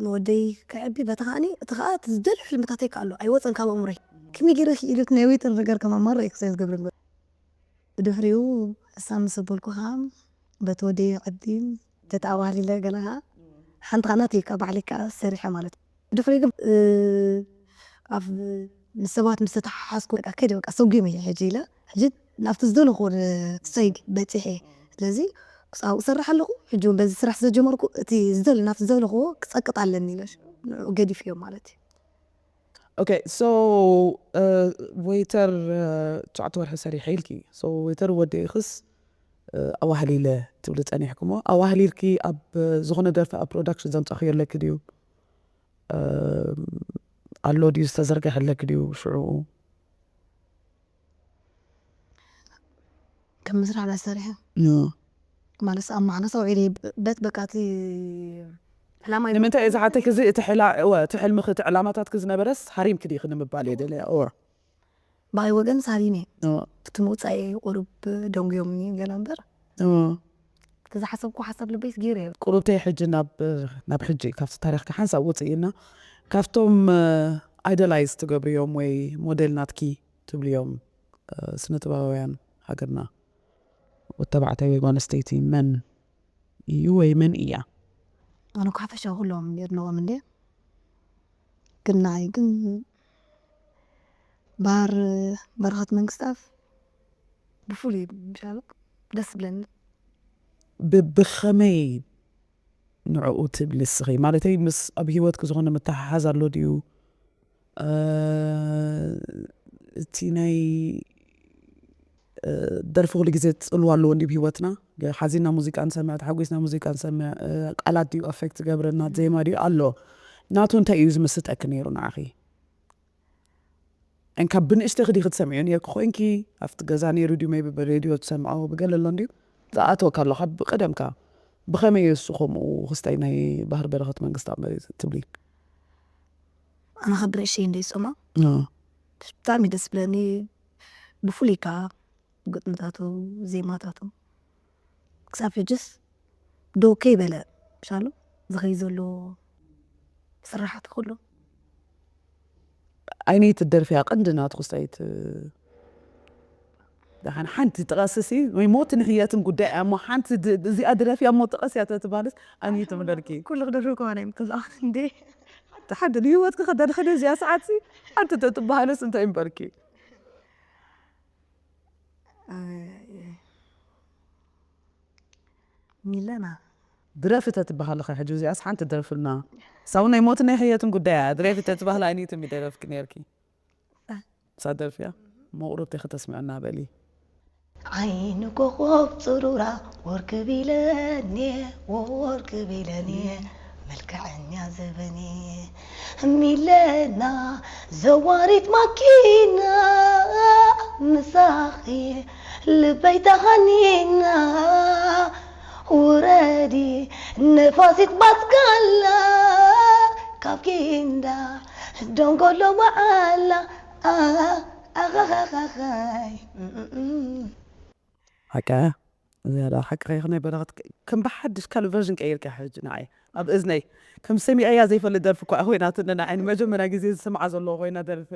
ንወደይ ከዕቢ፣ በቲ ኸዓኒ፣ እቲ ኸዓ እቲ ዝደልዮ ሕልምታተይ ከኣ ኣሎ፣ ኣይወጸን ካብ ኣእምሮይ። ከመይ ገይረ ክኢሉ እቲ ናይ ዌይተር ነገር ከማን ማራ እየ ክሳይ ዝገብር ነበር። ብድሕሪኡ፣ እሳ ምስ ኣበልኩ ኸዓ፣ በቲ ወደይ የዕቢ፣ ተተኣዋሊለ ገለ ከዓ ሓንቲ ከዓ ናተይ ከዓ ባዕለይ ከዓ ሰሪሐ ማለት እዩ። ብድሕሪኡ ግን እ፣ ኣብ ምስ ሰባት ምስ ተተሓሓዝኩ በቃ ከይደ በቃ ሰጉመ እየ ሕጂ ኢለ ሕጂ ናብቲ ዝደለኹዎ ክሰይድ በፂሐ። ስለዚ ኣብኡ እሰርሕ ኣለኹ። ሕጂ እውን በዚ ስራሕ ስለጀመርኩ እቲ ዝደል ናብቲ ዝደለኽዎ ክፀቅጥ ኣለኒ ኢለ ንዕኡ ገዲፍዮ ማለት እዩ። Okay, so ዌይተር ትሽዓተ ወርሒ ሰሪሐ ኢልኪ። So ዌይተር ወዲእክስ ኣዋህሊለ ትብሊ ፀኒሕክሞ። ኣዋህሊልኪ ኣብ ዝኾነ ደርፊ ኣብ ፕሮዳክሽን ዘምፃኽዮ ኣለኪ ድዩ? ኣሎ ድዩ ዝተዘርገሐ ኣለኪ ድዩ ሽዑ? ከም ምስራሕ ዳሰሪሐ ማለት ኣብ ማዕነስ ኣውዒለ በት በቃ እቲ ዕላማ ንምንታይ እየ ዝሓተኪ እዚ እቲ ሕላ እወ እቲ ሕልምኺ እቲ ዕላማታትኪ ዝነበረስ ሃሪምኪ ዲኺ ንምባል እየ ደልያ እወ ብኣይ ወገን ሳሊም እየ እቲ ምውፃእ ቁሩብ ደንጉዮም ገለ እምበር እወ እቲ ዝሓሰብኩ ሓሳብ ልበይስ ገይረ እየ ቁሩብተይ ሕጂ ናብ ናብ ሕጂ ካብቲ ታሪኽኪ ሓንሳብ ውፅእ እና ካብቶም ኣይደላይዝ ትገብርዮም ወይ ሞዴል ናትኪ ትብልዮም ስነ ጥበባውያን ሃገርና ወተባዕታይ ወይ ጓል ኣንስተይቲ መን እዩ ወይ መን እያ? ኣነ እኮ ሓፈሻዊ ኩሎም የድንቖም እንደ ግን ንዓይ ግን ባህር በረኸት መንግስታፍ ብፍሉይ ምሻሉ ደስ ዝብለኒ ብ- ብኸመይ ንዕኡ ትብሊ እስኺ ማለተይ ምስ ኣብ ሂወትኪ ዝኾነ ምትሓሓዝ ኣሎ ድዩ እቲ ናይ ደርፊ ኩሉ ግዜ ፅልዋ ኣለዎ እንዲ ሂወትና ሓዚና ሙዚቃ ንሰምዕ ተሓጒስና ሙዚቃ ንሰምዕ ቃላት ድዩ ኣፌክት ገብረና ዜማ ድዩ ኣሎ ናቱ እንታይ እዩ ዝምስጠኪ ነይሩ ንዓኺ እንካብ ብንእሽተይ ክዲ ክትሰምዕዮ ነርኪ ኮይንኪ ኣብቲ ገዛ ነይሩ ድዩ ቢ ብሬድዮ ትሰምዖ ብገለ ኣሎ እንድዩ ዝኣተወካ ኣሎ ካብ ብቀደምካ ብኸመይ እሱ ከምኡ ክስታይ ናይ ባህር በረኸት መንግስቲ ኣብ መሬት ትብሊ ኣነ ካብ ብንእሽተይ እንደ ይሰማ ብጣዕሚ ደስ ብለኒ ብፍሉይ ከዓ ግጥምታቱ ዜማታቱ ክሳብ ሕጅስ ደው ከይበለ ሻሉ ዝኸይ ዘሎ ስራሓት ኩሉ ኣይነይቲ ደርፊያ ቀንዲ ናትኩ ስታይት ደሓን ሓንቲ ጥቐስሲ ወይ ሞትን ህየትን ጉዳይ እያ እሞ ሓንቲ እዚኣ ድረፍያ እሞ ጥቐስ እያ ተትባልስ ኣንይቲ ምደልኪ ኩሉ ክደርፍ ከዋና ይምትዛ እንዴ ሓንቲ ሓደ ንህይወትኪ ከደርኽን እዚኣ ሰዓትሲ ሓንቲ ተትበሃለስ እንታይ ምበልኪ ሚለና ድረፊ ተትበሃልኸ ሕጂ እዚኣስ ሓንቲ ደርፍልና ሳው ናይ ሞት ናይ ሕየትን ጉዳያ ድረፊ ተትበሃል ኣይኒትም ይደረፍኪ ነርኪ እሳ ደርፊያ መቁሩብቲ ከተስምዐና በሊ ዓይኒ ኮኾብ ፅሩራ ወርክብ ኢለኒ ወርክብ ኢለኒ መልክዐኛ ዘበኒ ሚለና ዘዋሪት ማኪና ምሳኺ ልበይ ተሃኒና ውረዲ ነፋሲት ባትካላ ካብ ኪንዳ ደንጎሎ መዓላ ኣኻኻኻኻይ ሓቂ ዝያዳ ሓቂ ከይኮነ በረኸት ከም ብሓድሽ ካልእ ቨርዥን ቀይርካ ሕጂ ንዓይ ኣብ እዝነይ ከም ሰሚዐያ ዘይፈልጥ ደርፊ እኳ ኮይናትኒ ንዓይ ንመጀመርያ ግዜ ዝስምዓ ዘለዎ ኮይና ደርፊ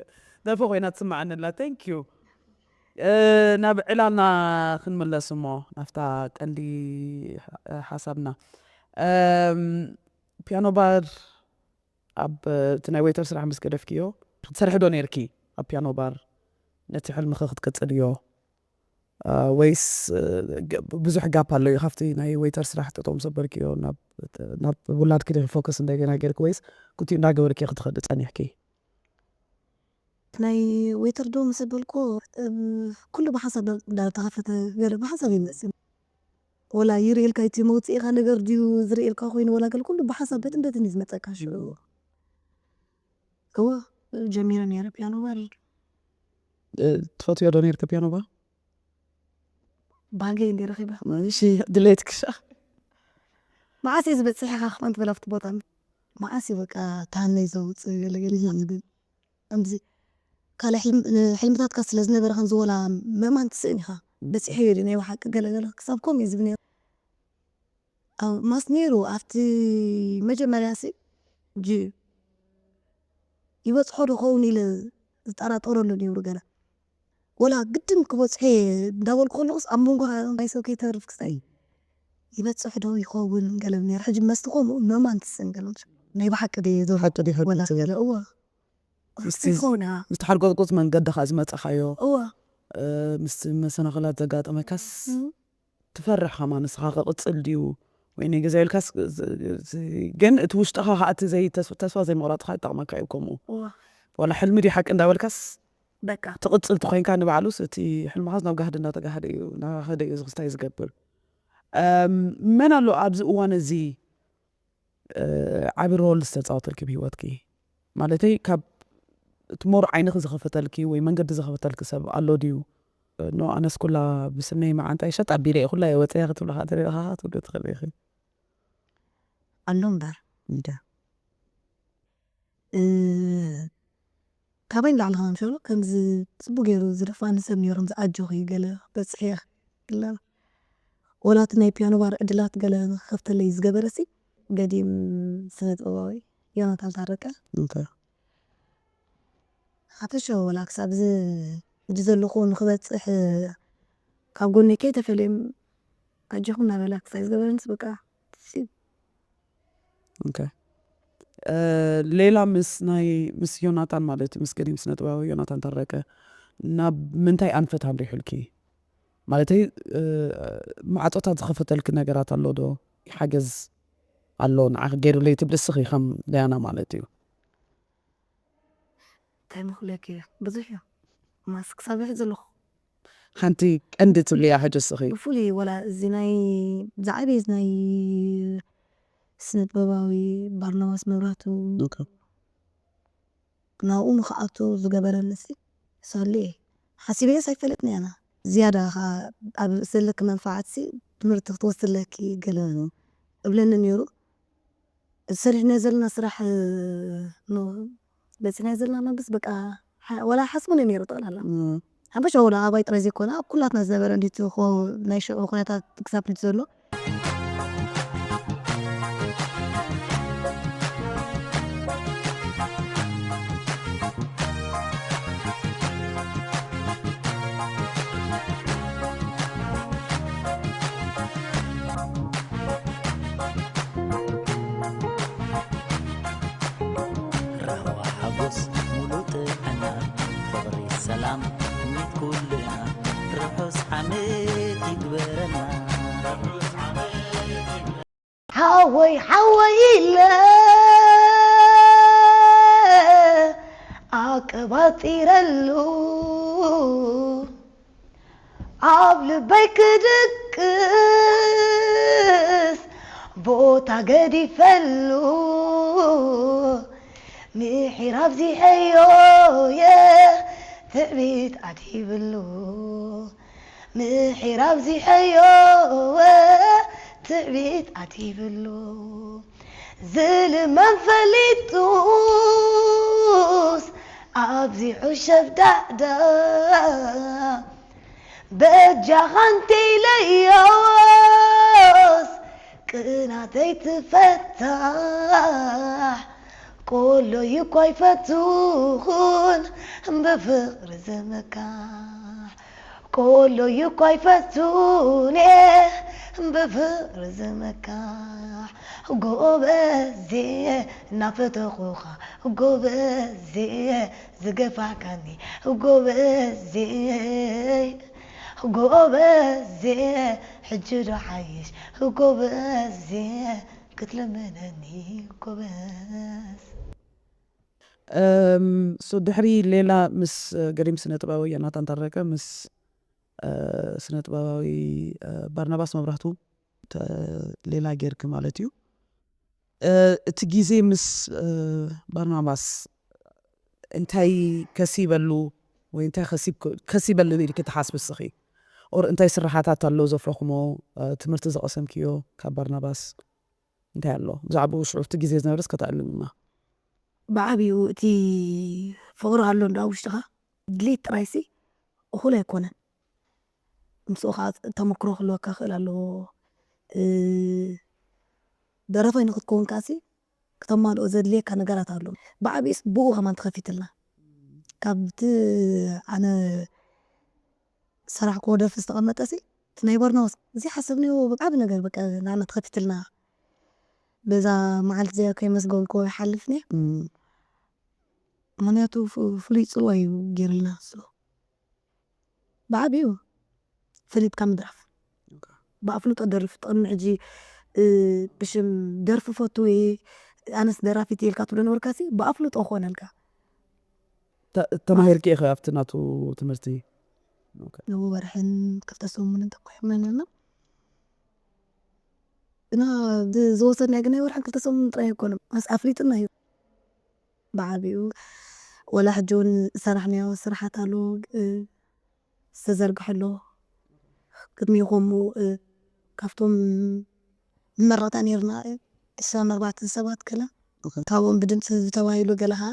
ደርፊ ኮይና ትስምዓኒ ኣላ thank you ናብ ዕላልና ክንምለስ እሞ ናብታ ቀንዲ ሓሳብና ፒያኖ ባር ኣብ እቲ ናይ ዌይተር ስራሕ ምስ ገደፍክዮ ክትሰርሒ ዶ ነርኪ ኣብ ፒያኖ ባር ነቲ ሕልምኺ ክትቅጽልዮ ወይስ ብዙሕ ጋፕ ኣሎ እዩ ካብቲ ናይ ዌይተር ስራሕ ጠጠው ምስ ኣበልክዮ ናብ ውላድኪ ዲኺ ፎከስ እንደገና ገይርኪ ወይስ ክቲኡ እንዳገበርኪ ክትኸዲ ጸኒሕኪ ናይ ዌይተር ዶ ምስ በልኩ ኩሉ ብሓሳብ እንዳተኸፈተ ገለ ብሓሳብ ይመፅእ ወላ ይርእልካ እቲ መውፅኢኻ ነገር ድዩ ዝርእልካ ኮይኑ ወላ ገለ ኩሉ ብሓሳብ በትን በትን እዩ ዝመፀካ ሽዑ እወ ጀሚረ ነይረ ፒያኖ ባር ትፈትዮ ዶ ነይርኪ ፒያኖ ባር ባህገይ እንዲ ረኺበ እሺ ድሌትክሻ መዓስ እዩ ዝበፅሕ ኢኻ ክኾን ትብል ኣብቲ ቦታ መዓስ እዩ በቃ ታሃነይ ዘውፅእ ገለገለ ይብል ከምዚ ካልእ ሕልምታትካ ስለ ዝነበረ ከምዚ ወላ ምእማን ትስእን ኢኻ በፂሐዮ ድዩ ናይ ብሓቂ ገለገለ ክሳብ ከምኡ እዩ ዝብል ነይሩ ኣብ ማስ ነይሩ ኣብቲ መጀመርያ ሲ ጅ ይበፅሖ ዶ ኸውን ኢለ ዝጠራጠረሉ ነይሩ ገለ ወላ ግድን ክበፅሖ እየ እንዳበልኩ ከለኹስ ኣብ መንጎ ናይ ሰብ ከይተርፍ ክስታይ ይበጽሕ ዶ ይኸውን ገለ ነይሩ። ሕጂ መስቲ ከምኡ ኖማን ትስን ገለ ናይ ብሓቂ ድየ ዶ? ሓቂ ድዩ? ሕጂ ወላ ትብል? ገለ እዋ ምስቲ ይኸውን ምስቲ ሓርጎጽጎጽ መንገዲ ከኣ ዝመጸኻዮ እዋ እ፣ ምስቲ መሰናኽላት ዘጋጠመካስ እም። ትፈርሕ ከማ ንስኻ ክቕጽል ድዩ ወይ ናይ ገዛ ኢልካስ ዝ- ዝ- ግን እቲ ውሽጥኻ ከዓ እቲ ዘይ ተስ- ተስፋ ዘይምቑራጽ ከዓ ይጠቕመካ እዩ። ከምኡ እዋ ዋላ ሕልሚ ድዩ ሓቂ እንዳበልካስ በቃ ትቕጽል ተኾይንካ ንባዕሉስ እቲ ሕልምኻስ ናብ ጋህዲ እንዳተጋህደ እዩ፣ እናኸደ እዩ ዝኽስታይ ዝገብር። እም፣ መን ኣሎ ኣብዚ እዋን እዚ እ፣ ዓቢ ሮል ዝተጻወተልኪ ብህይወትኪ? ማለተይ ካብ እቲ ሞር ዓይንኺ ዝኸፈተልኪ ወይ መንገዲ ዝኸፈተልኪ ሰብ ኣሎ ድዩ? ኖ ኣነስ ኩላ ብስነይ መዓንጣይ ሸጥ ኣቢለ እየ ኩላ እየ ወፅያ ክትብሊ ከዓ ተሪኢኻ ክትብሊ ትኽእሊ ኢኺ። ኣሎ እምበር እንደ እ፣ ካባይ ንላዕሊ ከማን ሸሎ ከምዚ ጽቡቅ ገይሩ ዝደፋኒ ሰብ ነይሩ፣ ከምዚ ኣጆኺ ገለ በጽሒ ኢኺ ኢላ። ወላ እቲ ናይ ፒያኖ ባር ዕድላት ገለ ንክኸፍተለይ ዝገበረሲ ገዲም ስነ ጥበባዊ ዮናታን ታረቀ። እንተ ሓፈሻዊ ወላ ክሳብ እዚ ሕጂ ዘለኹ ንክበጽሕ ካብ ጎነይ ከይተፈልዮም ኣጆኹም እናበላ ክሳብ ዝገበረንስ በቃ ኦኬ። እ፣ ሌላ ምስ ናይ ምስ ዮናታን ማለት ምስ ገዲም ስነ ጥበባዊ ዮናታን ታረቀ ናብ ምንታይ ኣንፈት ኣምሪሑልኪ? ማለተይ እ፣ ማዕጾታት ዝኸፈተልኪ ነገራት ኣሎ ዶ? ሓገዝ ኣሎ ንዓኺ ገይሩለይ ትብሊ እስኺ ከም ዳያና ማለት እዩ። እንታይ ምኽለኪ ብዙሕ እዩ ማስ ክሳብ ሕዚ ዘለኹ ሓንቲ ቀንዲ ትብልያ ሕጂ እስኺ? ብፍሉይ ወላ እዚ ናይ ዝዓበየ ናይ ስነ ጥበባዊ ባርናባስ መብራቱ ኦኬ። ናብኡ ንክኣቱ ዝገበረኒ ሲ ሳሉ እየ ሓሲበየስ ኣይፈለጥን ያና ዝያዳ ከ ኣብ ርእሲ ዘለኪ መንፋዓት ሲ ትምህርቲ ክትወስድለኪ ገለ እብለኒ ነይሩ። እዚ ሰሪሕናዮ ዘለና ስራሕ እ፣ ኖ በፂሕናዮ ዘለና መንግስት በቃ ሓ- ወላ ሓስቡን ነይሩ ጠቕላላ እም። ሓበሻ ወላ ኣባይ ጥራይ ዘይኮነ ኣብ ኩላትና ዝነበረ እንዲት ናይ ሽዑ ኩነታት ክሳብ ሕጂ ዘሎ ራህዋ ሓጎስ ሙሉእ ጥዕና ፍቕሪ ሰላም እምነት ኩልና ርሑስ ዓመት ይግበረልና። ሓወይ ሓወይ ኢለ ኣቀባጢረሉ ኣብ ልበይ ክድቅስ ቦታ ገዲፈሉ ምሒር ኣብዚሐዮ እየ ትዕቢት ዓዲብሉ ምሒር ኣብዚሐዮ እየ ትዕቢት ዓዲብሉ ዝልመን ፈሊጡስ ኣብዚሑ ሸብዳዕዳ በጃኻ እንተኢለዮስ ቅናተይ ትፈታሕ ቆሎ ይኳ ይፈትኹን ብፍቕሪ ዝምካሕ ቆሎ ይኳ ይፈትኹን ብፍቕሪ ዝምካሕ ጎበዝ እናፈተኹኻ ጎበዝ ዝገፋሕካኒ ጎበዝ ጎበዝ ሕጂ ዶ ሓይሽ ጎበዝ ክትልምነኒ ጎበዝ እም፣ ሶ ድሕሪ ሌላ ምስ እ፣ ገዲም ስነ ጥበባዊ ዮናታን ታረቀ ምስ እ፣ ስነ ጥበባዊ እ፣ ባርናባስ መብራህቱ ተ- ሌላ ጌርክ ማለት እዩ። እ፣ እቲ ግዜ ምስ እ፣ ባርናባስ እንታይ ከሲበሉ ወይ እንታይ ከሲብ- ከሲበሉ ኢልክ ትሓስብ እስኺ? ኦር እንታይ ስራሓታት ኣሎ ዘፍረኹሞ እ፣ ትምህርቲ ዝቐሰምክዮ ካብ ባርናባስ እንታይ ኣሎ? ብዛዕባኡ ሽዑ እቲ ግዜ ዝነበረስ ከተዕልሉና። ብዓብኡ እቲ ፍቕሪ ኣሎ እንዶ ኣብ ውሽጥኻ ድሌት ጥራይሲ እኹል ኣይኮነን ምስኡ ከዓ ተመክሮ ክህልወካ ክእል ኣለዎ እ፣ ደረፋይ ንክትከውን ከዓሲ ክተማልኦ ዘድልየካ ነገራት ኣሎ ብዓብኡስ ብኡ ከማን ተኸፊትልና ካብቲ ኣነ ሰራሕክዎ ደርፊ ዝተቐመጠሲ እቲ ናይ በርናውስ እዚ ሓሰብናዮ ብዓቢ ነገር በቃ ንዓና ተኸፊትልና በዛ መዓልቲ እዚኣ ከይመስገንኩ ይሓልፍኒ። ምክንያቱ ፍ- ፍሉይ ጽልዋ እዩ ገይርልና እሱ ብዓቢኡ ፈሊጥካ ምድራፍ ብኣፍልጦ ደርፍ ጥቕሚ ሕጂ እ፣ ብሽም ደርፊ ፈቱ እየ ኣነስ ደራፊት እየ ኢልካ ትብሎ ነበርካ ሲ ብኣፍልጦ ክኾነልካ ተ- ተማሂርኪ ኢኺ ኣብቲ ናቱ ትምህርቲ? ኦኬ። ንወርሕን ክልተ ሰሙንን ተኮሒምና ነርና እና ብ- ዝወሰድናዮ ግን ናይ ወርሕን ክልተ ሰሙን ጥራይ ኣይኮነን መስ ኣፍሊጥና እዩ ብዓቢኡ ወላ ሕጂ እውን ዝሰራሕናዮ ስራሓት ኣሎ እ፣ ዝተዘርግሐ ኣሎ ቅድሚኡ ከምኡ እ፣ ካብቶም ንመረቕታ ነርና እ፣ ዕስራን ኣርባዕተን ሰባት ገለ ካብኦም ብድምፂ ዝተባሂሉ ገለ ከዓ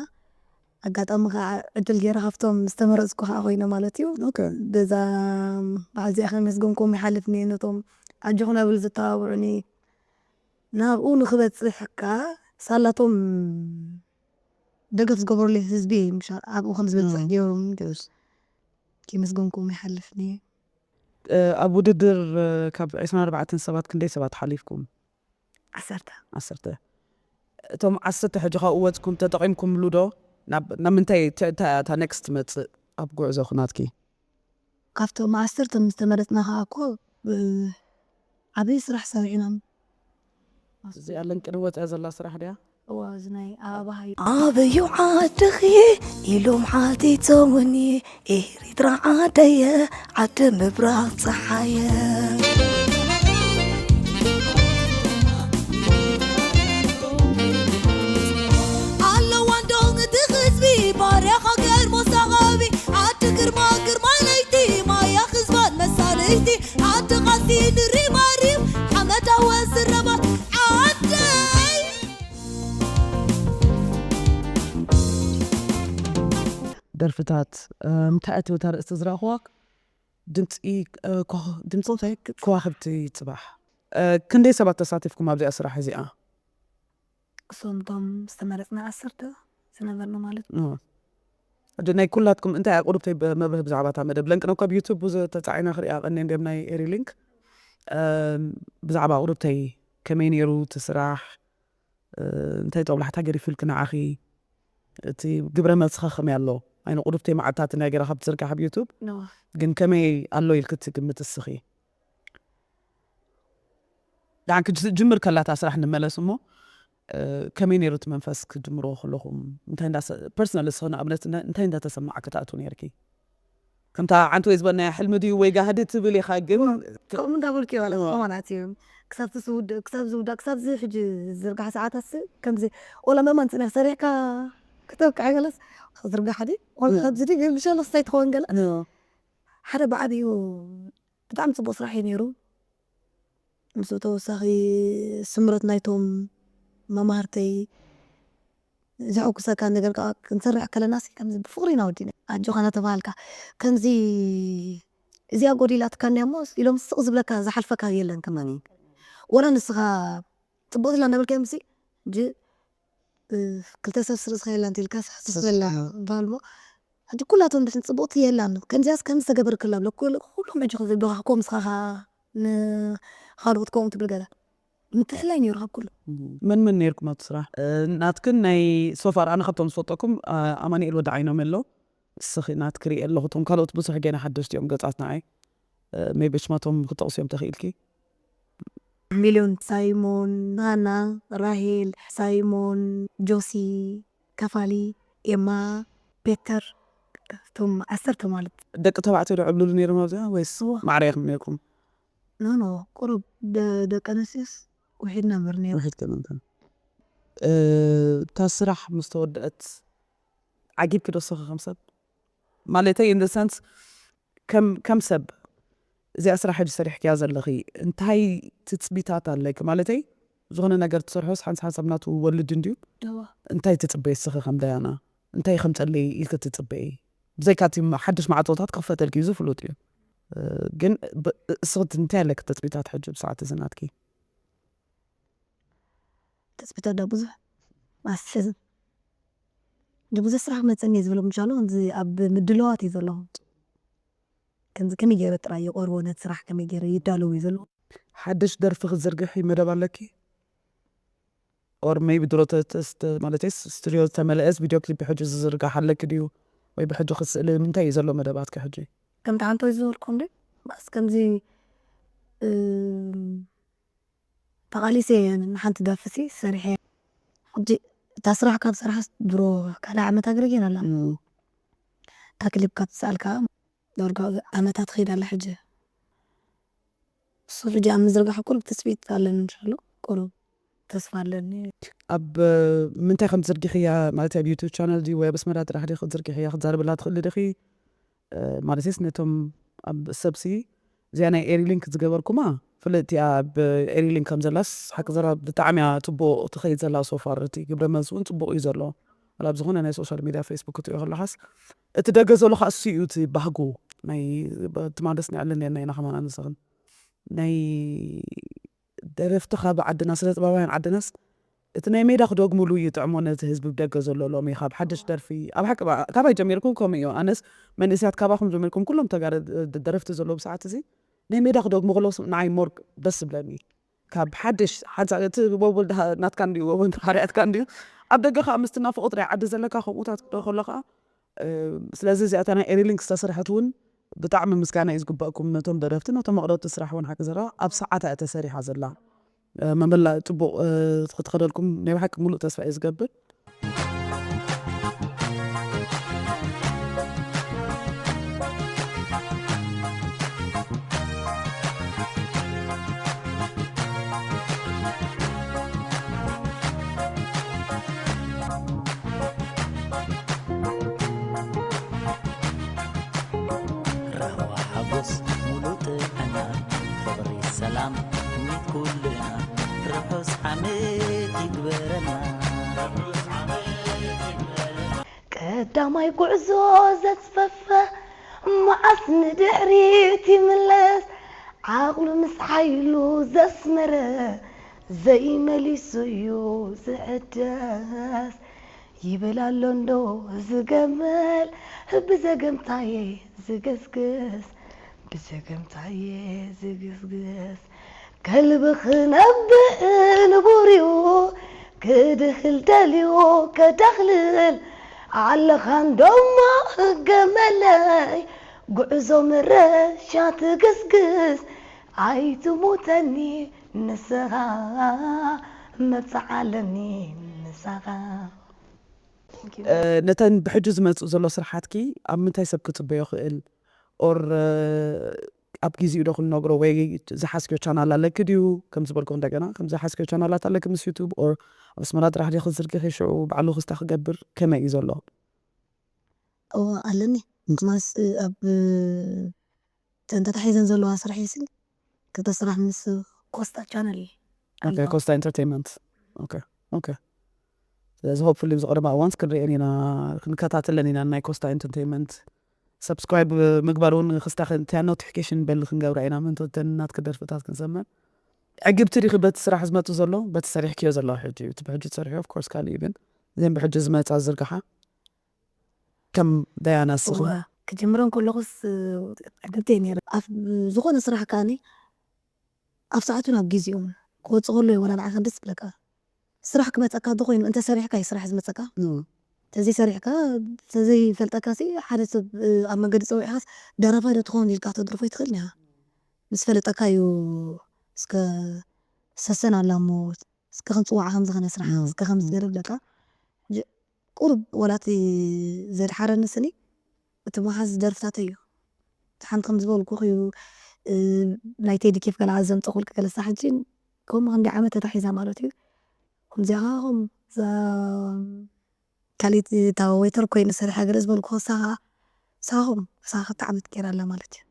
ኣጋጣሚ ከዓ ዕድል ገይረ ካብቶም ዝተመረፅኩ ከዓ ኮይነ ማለት እዩ ኦኬ። በዛ በዓል እዚኣ ከመስገንኩም ይሓልፍኒ ነቶም ኣጆኹም ናብል ዝተባብዑኒ ናብኡ ንክበፅሕ ከዓ ሳላቶም ደገፍ ዝገበሩለይ ህዝቢ እዩ ምሻል ኣብኡ ከም ዝበፅሕ ገይሮም ገስ ከመስገንኩም ይሓልፍኒ እ፣ ኣብ ውድድር እ፣ ካብ ዕስራን ኣርባዕተን ሰባት ክንደይ ሰባት ሓሊፍኩም? ዓሰርተ ዓሰርተ እቶም ዓሰርተ ሕጂ ካብኡ ወፅኩም ተጠቒምኩምሉ ዶ? ናብ ናብ ምንታይ እታ- እታ እታ ኔክስት ትመፅእ ኣብ ጉዕዞ ናትኪ? ካብቶም ዓሰርተ ምስ ተመረፅና ከዓ እኮ እ፣ ዓብዪ ስራሕ ሰሪዕና እዚኣ ለንቅን ወፅያ ዘላ ስራሕ ድያ? እዋ እዚ ናይ ኣበባ ሃዩ ኣበዩ ዓድኺ ኢሎም ሓቲቶምኒ ኤሪትራ ዓደየ ዓዲ ምብራቕ ፀሓየ ኣለዋ እንዶ እቲ ህዝቢ ባርያ ሃገር መሳኸቢ ዓዲ ግርማ ግርማ ለይቲ ማያ ህዝባን መሳለይቲ ዓዲ ቃልሲ ንሪማሪም ሓመዳወ ዝረባ ዓደይ ደርፍታት እንታይ ኣትወታ ርእስቲ ዝረእኽዋ ድምፂ ድምፂ እንታይ ከዋክብቲ ፅባሕ ክንደይ ሰባት ተሳቲፍኩም ኣብዚኣ ስራሕ እዚኣ? እሶም እቶም ዝተመረፅና ዓሰርተ ዝነበርና ማለት ሕጂ ናይ ኩላትኩም እንታይ ኣቁርብተይ መብርህ ብዛዕባ እታ መደብ ለንቅነ ካብ ዩቱብ ብዙ ተፃዒና ክሪኣ ቀኒ እንዲም ናይ ኤሪ ሊንክ ብዛዕባ ኣቁርብተይ ከመይ ነይሩ እቲ ስራሕ እንታይ ጦብላሕታ ገዲፉልኪ ንዓኺ እቲ ግብረ መልስኻ ከመይ ኣሎ ኣይነ ቁሩብተይ መዓልታት ናይ ገይራ ካብ ትዝርጋሕ ኣብ ዩቱብ ግን ከመይ ኣሎ ኢልክ ትግምት እስኺ ደሓን ክጅምር ከላታ ስራሕ ንመለስ እሞ ከመይ ነይሩ እቲ መንፈስ ክጅምርዎ ከለኹም እንታይ ፐርሰናል እስኺ ንኣብነት እንታይ እንዳተሰማዕ ክትኣትው ነርኪ ከምታ ዓንቲ ወይ ዝበናያ ሕልሚ ድዩ ወይ ጋህዲ ትብል ኢኻ ግን ከምኡ እንዳበልኩ ማለት እዩ ክሳብ ዝውዳእ ክሳብ ዝውዳእ ክሳብ ዚ ሕጂ ዝርጋሕ ሰዓታት ከምዚ ወላ መማን ፅነ ሰሪሕካ ክተብቅዐ ገለስ ዝርጋሕ ዲ ወላ ከምዚ ዲ ምሻ ለስታይ ትኸውን ገለ ሓደ ብዓብዩ ብጣዕሚ ፅቡቅ ስራሕ እዩ ነይሩ ምስ ተወሳኺ ስምረት ናይቶም መማህርተይ ዘሐጉሰካ ነገር ከዓ ክንሰርሕ ከለና ሲ ከምዚ ብፍቅሪ ኢና ወዲና ኣጆኻ እናተባሃልካ ከምዚ እዚኣ ጎዲላትካ እንዲያ እሞ ኢሎም ስቕ ዝብለካ ዝሓልፈካ የለን ከማኒ ወላ ንስኻ ፅቡቅ ዝላ እናበልካ እዮም ሲ ጂ ክልተ ሰብ ስርዝካ የላ እንተ ኢልካ ስሕስስ በላ በሃል እሞ ሕጂ ኩላቶም ድሕን ፅቡቅቲ የላን ከምዚያስ ከም ዝተገበርክላ ብለ ኩሎም ሕጂ ክዝብሉካ ከምስኻ ንካልኦት ከምኡ ትብል ገለ ምትሕላይ ነይሩ ካብ ኩሉ መን መን ነይርኩም ኣብቲ ስራሕ ናትክን ናይ ሶፋር ኣነ ካብቶም ዝፈልጠኩም ኣማኒኤል ወዲ ዓይኖም ኣሎ እስኺ ናትክ ሪኤ ኣለኹ እቶም ካልኦት ብዙሕ ገና ሓደሽቲ እዮም ገጻት ንዓይ ሜቢ ሽማቶም ክጠቕስዮም ተኽኢልኪ ሚልዮን ሳይሞን ሃና ራሄል ሳይሞን ጆሲ ከፋሊ ኤማ ፔተር እቶም ዓሰርተ ማለት ደቂ ተባዕትዮ ዶ ዕብልሉ ነይሮም ኣብዚኣ ወይስ ማዕረ ኢኹም ነይርኩም ኖ ኖ ቁሩብ ደቂ ኣንስትዮስ ውሒድ ነበር ነይሩ ውሒድ ከመንተ እታ ስራሕ ምስ ተወደአት ዓጊብኪ ዶ ስኺ ከም ሰብ ማለተይ in the sense ከም ከም ሰብ እዚኣ ስራሕ ሕጂ ሰሪሕክያ ዘለኺ እንታይ ትፅቢታት ኣለኪ ማለተይ ዝኾነ ነገር ትሰርሖስ ሓንስ ሓንሳብ ናቱ ወልድ እንድዩ እንታይ ትፅበይ ስኺ ከም ዳያና እንታይ ከም ፀለይ ኢልኪ ትፅበይ ብዘይካ እቲ ሓድሽ ማዕፆታት ክኽፈተልኪ እዩ ዝፍሉጥ እዩ ግን እስኽቲ እንታይ ኣለኪ ተፅቢታት ሕጂ ብሰዓት እዚ ናትኪ ተፅቢታት ዳ ብዙሕ ማስሕዝን ብዙሕ ስራሕ ክመፀኒ እየ ዝብሎ ምሻሎ ከምዚ ኣብ ምድለዋት እዩ ዘለኹ ከምዚ ከመይ ገይረ ጥራይ ይቐርቦ፣ ነቲ ስራሕ ከመይ ገይረ ይዳለዎ እዩ ዘሎ። ሓድሽ ደርፊ ክትዝርግሒ መደብ ኣለኪ? ኦር ሜይቢ ድሮ ተ- ተ- ተ- ማለተይ ስቱዲዮ ዝተመለአስ ቪድዮ ክሊፕ ብሕጂ ዝዝርጋሕ ኣለኪ ድዩ? ወይ ብሕጂ ክትስእሊ ምንታይ እዩ ዘሎ መደባትኪ ሕጂ? ከምቲ ሓንቶ ዝበልኩም ዶ ባስ ከምዚ እም፣ ተቓሊሰ እየ ንሓንቲ ደርፊ ሲ ሰሪሐ። ሕጂ እታ ስራሕ ካብ ስራሕ ድሮ ካልእ ዓመት ኣግረ ገይራ ኣላ። እታ ክሊፕ ካብ ትስኣል ከዓ ዳርጋ ዓመታት ኸይዳ ኣላ ሕጂ። እሱ ሕጂ ኣብ ምዝርጋሕ ቁሩብ ትስፊት ኣለኒ እንሻሎ። ቁሩብ ተስፋ ኣለኒ። ኣብ ምንታይ ከም ትዝርግሕያ ማለት ኣብ ዩቱብ ቻነል ድዩ ወይ ኣብ ኣስመራ ጥራሕ ዲ ክትዝርግሕያ ክትዛረብላ ትኽእሊ ዲኺ? ማለትስ ነቶም ኣብ ሰብሲ እዚኣ ናይ ኤሪሊንክ ዝገበርኩማ ፍልጥቲ ኣብ ኤሪሊንክ ከም ዘላስ ሓቂ ዘራ ብጣዕሚ እያ ጽቡቕ ትኸይድ ዘላ ሶፋር እቲ ግብረ መልሲ እውን ጽቡቕ እዩ ዘሎ። ኣብ ዝኾነ ናይ ሶሻል ሚድያ ፌስቡክ ክትሪኦ ከለኻስ እቲ ደገ ዘሎ ከዓ እሱ እዩ እቲ ባህጉ ናይ ትማደስ ንዕልን የና ኢና ከማና ንስኽን ናይ ደረፍቲ ካብ ዓድና ስነ ጥበባውያን ዓድናስ እቲ ናይ ሜዳ ክደግሙሉ ይጥዕሞ ነቲ ህዝቢ ብደገ ዘሎ ሎሚ ካብ ሓድሽ ደርፊ ኣብ ሓቂ ካባይ ጀሚርኩም ከምኡ እዩ ኣነስ መንእስያት ካባኹም ጀሚርኩም ኩሎም ተጋረ ደረፍቲ ዘለዉ ብሰዓት እዚ ናይ ሜዳ ክደግሙ ከለዉ ንዓይ ሞር ደስ ዝብለኒ ካብ ሓድሽ ሓንሳ እቲ ወወል ናትካ እንድዩ ወወል ሓርያትካ እንድዩ ኣብ ደገ ከዓ ምስቲ ናፍቆት ናይ ዓዲ ዘለካ ከምኡታት ክደ ከሎ ከዓ ስለዚ እዚኣታ ናይ ኤሪሊንክ ዝተሰርሐት እውን ብጣዕሚ ምስጋና እዩ ዝግበእኩም ነቶም ደረፍቲ ነቶም መቕረብቲ ስራሕ እውን ሓቂ ዘራ ኣብ ሰዓታ እያ ተሰሪሓ ዘላ መመላ ፅቡቕ ክትኸደልኩም ናይ ብሓቂ ሙሉእ ተስፋ እዩ ዝገብር ራህዋ ሓጎስ ሙሉ ጥዕና ፍቕሪ ሰላም ትምኒት ኩልና ርሑስ ዓመት ይግበረና። ቀዳማይ ጉዕዞ ዘስፈፈ መዓስ ንድሕሪት ይምለስ ዓቕሉ ምስ ሓይሉ ዘስመረ ዘይመሊሱ እዩ ዝዕደስ ይብል ኣሎ እንዶ ዝገመል ብዘገምታየ ዝገስግስ ብዘገምታየ ዝግስግስ ከልቢ ክነብእ ንቡርዩ ክድህል ደልዩ ከዳኽልል ኣለኻ እንዶሞ ገመለይ ጉዕዞ ምረሻ ትግስግስ ኣይትሙተኒ ንስኻ መብፅዓ ኣለኒ ንሳኻ ነተን ብሕጂ ዝመፅእ ዘሎ ስርሓትኪ ኣብ ምንታይ ሰብ ክፅበዮ ክእል ኦር ኣብ ግዜኡ ዶ ክንነግሮ ወይ ዝሓስክዮ ቻናል ኣለኪ ድዩ ከም ዝበልኩ እንደገና ከም ዝሓስክዮ ቻናላት ኣለኪ ምስ ዩቱብ ኦር ኣብ ኣስመራ ጥራሕ ዲ ክዝርግሒ ሽዑ ባዕሉ ክስታ ክገብር ከመይ እዩ ዘሎ ኣለኒ ማስ ኣብ እተን ተታሒዘን ዘለዋ ስራሕ ሲ ክልተ ስራሕ ምስ ኮስታ ቻነል ኮስታ ኢንተርቴንመንት ስለዚ ሆፕፉሊ ዝቐረባ እዋንስ ክንሪአን ኢና ክንከታተለን ኢና ናይ ኮስታ ኢንተርቴንመንት ሰብስክራይብ ምግባር እውን ክስታ እንተያ ኖቲፊኬሽን በል ክንገብራ ኢና ምንተተን ናትክ ደርፍታት ክንሰምዕ ዕግብቲ ዲኺ በቲ ስራሕ ዝመፁ ዘሎ በቲ ሰሪሕክዮ ዘለዋ ሕጂ እቲ ብሕጂ ትሰርሕዮ ኦፍኮርስ ካልእ እዩ ግን እዚን ብሕጂ ዝመፃ ዝርግሓ ከም ዳያና ስኹ ክጅምረን ከለኹስ ዕግብቲ እየ ነይረ ኣብ ዝኾነ ስራሕ ከዓኒ ኣብ ሰዓቱን ኣብ ግዜኡን ክወፅእ ከሎ እዩ ወላ ንዓኻ ደስ ዝብለካ ስራሕ ክመፀካ እንተኮይኑ እንተሰሪሕካ እዩ ስራሕ ዝመፀካ ተዘይሰሪሕካ ተዘይፈልጠካ ሲ ሓደ ሰብ ኣብ መንገዲ ፀዊዕካስ ደራፋይ ዶ ትኸውን ኢልካ ተድርፎ ይትኽእል ኒኻ ምስ ፈለጠካ እዩ እስከ ሰሰን ኣላ እሞ እስከ ክንፅዋዓ ከምዚ ከነ ስራሕ እስከ ከምዚ ገለ ብለካ ቁሩብ ወላ እቲ ዘድሓረኒ ስኒ እቲ መሓዝ ደርፍታተይ እዩ እቲ ሓንቲ ከም ዝበልኩ እዩ ናይ ቴዲ ኬፍ ገለ ኣዘንጠኹልክ ገለ ሳሕጂ ከምኡ ክንዲ ዓመት ተታሒዛ ማለት እዩ ከምዚኣ ከም ካልእ እታ ወይተር ኮይኑ ሰሪሓ ገለ ዝበልኩ ሳኻ ሳኹም ሳኻ ክልተ ዓመት ገይራ ኣላ ማለት እዩ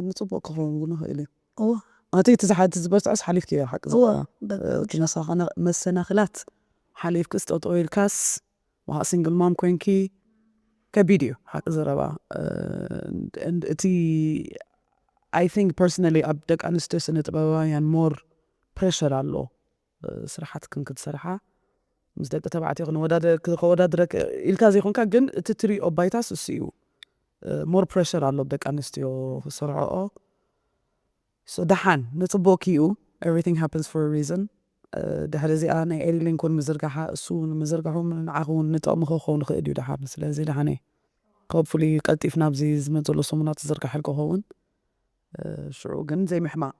ንፅቡቅ ክኸውን እውን ይኽእል እዩ እዎ ኣቲ እቲ ዝሓቲ ዝበርትዖስ ሓሊፍክዮ ሓቂ እዎ ዝኸ- በቃ እቲ መሳኸነ- መሰናኽላት ሓሊፍክስ ጠጠው ኢልካስ ውሃ ሲንግል ማም ኮይንኪ ከቢድ እዩ ሓቂ ዘረባ እ፣ and እቲ I think personally ኣብ ደቂ ኣንስትዮ ስነ ጥበባውያን more pressure ኣሎ እ፣ ስራሓትክን ክትሰርሓ ምስ ደቂ ተባዕትዮ ክንወዳደ- ከወዳድረክ ኢልካ ዘይኮንካ ግን እቲ ትሪኦ ባይታስ እሱ እዩ more pressure ኣሎ ደቂ ኣንስትዮ ክሰርሕኦ። So ደሓን ንፅቡቅ ክዩ፣ everything happens for a reason። ድሕሪ እዚኣ ናይ ኤሊሊን ኮን ምዝርጋሓ፣ እሱ ንምዝርጋሑ ንዓኹ እውን ንጠቕሚ ክኸውን ይኽእል እዩ ደሓን። ስለዚ ደሓን እየ። Hopefully ቀልጢፍ ናብዚ ዝመፅሉ ሰሙናት ዝዝርጋሐል ክኸውን። ሽዑ ግን ዘይምሕማቕ፣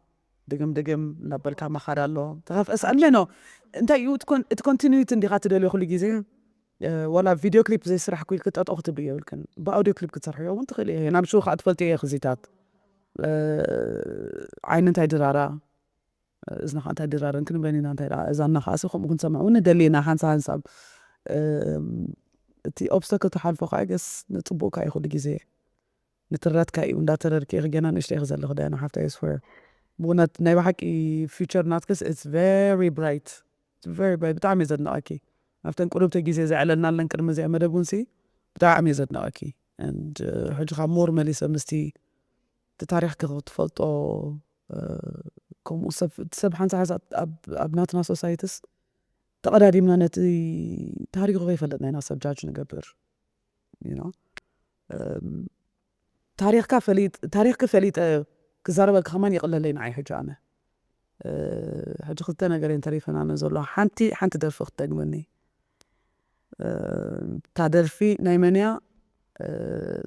ድግም ድግም እናበልካ ምኻድ ኣሎ። ተኸፍአስ ኣለኖ እንታይ እዩ እቲ ኮን-፣ እቲ ኮንቲኒዩቲ እንዲኻ ትደልዮ ኩሉ ግዜ። ዋላ ቪድዮ ክሊፕ ዘይስራሕ ኩል ክጠጦ ክትብል የብልክን። ብኣውዲዮ ክሊፕ ክትሰርሕዮ እውን ትኽእል እየ። ናብ ሽዑ ከዓ ትፈልጥዮ እየ ክዚታት። ዓይኒ እንታይ ድራራ፣ እዝኒ ከዓ እንታይ ድራረን ክንብለን ኢና። እንታይ ደኣ እዛና ከዓሲ ከምኡ ክንሰምዕ እውን ንደሊ ኢና ሓንሳብ ሓንሳብ። እቲ ኦብስተክል ትሓልፎ ከዓ ገስ ንፅቡቅካ እዩ ኩሉ ግዜ። ንትረትካ እዩ እንዳተረድክ ኢኺ ገና ንእሽተይ ዘለኹ ዳያና ሓፍታ ይስፈር። ብእውነት ናይ ብሓቂ ፊቸር ናትክስ it's very bright, very bright። ብጣዕሚ እየ ዘድንቐኪ። ኣብተን ቁልብተ ግዜ ዘዕለልናለን ቅድሚ እዚኣ መደብ እውን ሲ ብጣዕሚ እየ ዘድንቐኪ። And ሕጂ ካብ ሞር መሊሰ ምስቲ እቲ ታሪኽኪ ክትፈልጦ ከምኡ ሰብ እቲ ሰብ ሓንሳ ሓንሳ ኣብ ናትና ሶሳይትስ ተቐዳዲምና ነቲ ታሪኹ ከይፈለጥና ኢና ሰብ ጃጅ ንገብር። ታሪኽካ ፈሊጥ ታሪኽኪ ፈሊጠ ክዛረበልካ ከማን ይቕለለይ ንዓይ። ሕጂ ኣነ ሕጂ ክልተ ነገር እየን ተሪፈናነ ዘሎ። ሓንቲ ሓንቲ ደርፊ ክትደግመኒ። እታ ደርፊ ናይ መን እያ?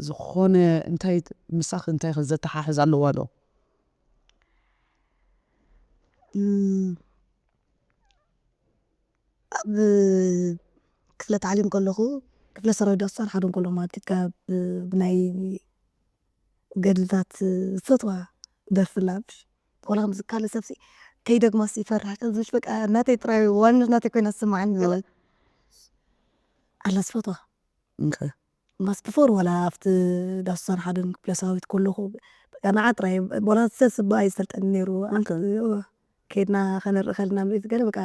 ዝኾነ እንታይ ምሳኺ እንታይ ዘተሓሕዝ ኣለዋ ዶ? ኣብ ክፍለ ታዕሊም ከለኹ ክፍለ ሰራዊት ዳስሳን ሓደ ከሎ ማለት ካብ ብናይ ገድልታት ዝፈትዋ ደርፊ ኣላ። ወላ ከምዚ ካልእ ሰብሲ ከይደግማስ ይፈርሕ ከምዚ በቃ ናተይ ጥራይ ዋንነት ናተይ ኮይና ትስምዓኒ። ኣላ ዝፈትዋ እንከ ማስ ብፎር ዋላ ኣብቲ ዳስሳን ሓደን ክፍለ ሰራዊት ከለኹ በቃ ንዓ ጥራይ ዋላ ሰብ ስባ ኣይዝፈልጠኒ ነይሩ። ከይድና ከነርኢ ከለና ምርኢት ገለ በቃ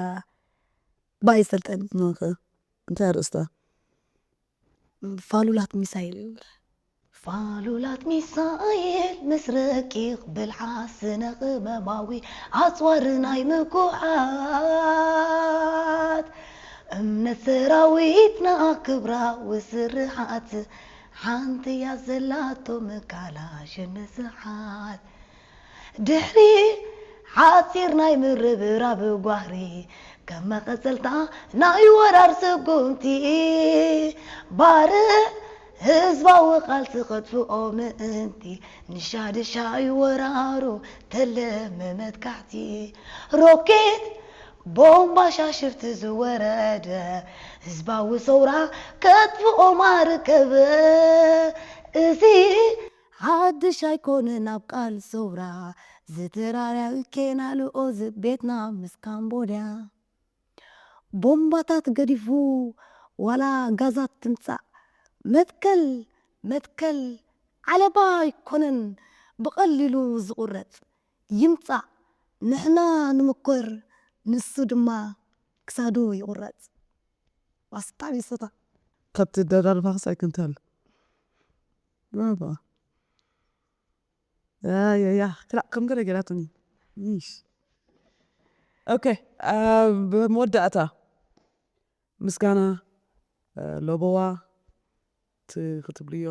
ብኣ ይዝፈልጠኒ። እንታይ ኣርእስታ? ፋሉላት ሚሳይል ይብል። ፋሉላት ሚሳይል ምስ ረቂቕ ብልሓ ስነ ቅመማዊ ኣፅዋር ናይ ምኩሓት እምነት ሰራዊትና ክብራዊ ስርሓት ሓንቲ እያ ዘላቶ ምካላሽን ስሓት ድሕሪ ሓፂር ናይ ምርብራብ ጓህሪ ከም መቐፀልታ ናይ ወራር ስጉምቲ ባርዕ ህዝባዊ ቃልሲ ከጥፍኦ ምእንቲ ንሻድሻይ ወራሩ ተለመ መጥቃዕቲ ሮኬት ቦምባ ሻሽፍቲ ዝወረደ ህዝባዊ ሰውራ ከጥፍኦ ማርከብ እዚ ሓድሽ ኣይኮነን ኣብ ቃል ሰውራ ዝተራራዊ ኬናልኦ ዝቤትና ምስ ካምቦድያ ቦምባታት ገዲፉ ዋላ ጋዛት ትምጻእ መትከል መትከል ዓለባ ኣይኮነን ብቐሊሉ ዝቑረጽ ይምጻእ ንሕና ንምኮር ንሱ ድማ ክሳዱ ይቑረጽ። ዋስ ብጣዕሚ ይፈታ። ካብቲ ደራርባ ክሳይ ክንተል ባባ ያያያ ክላእ ከም ገለ ገላትኒ ሽ ኦኬ። ብመወዳእታ ምስጋና ለበዋ ክትብልዮ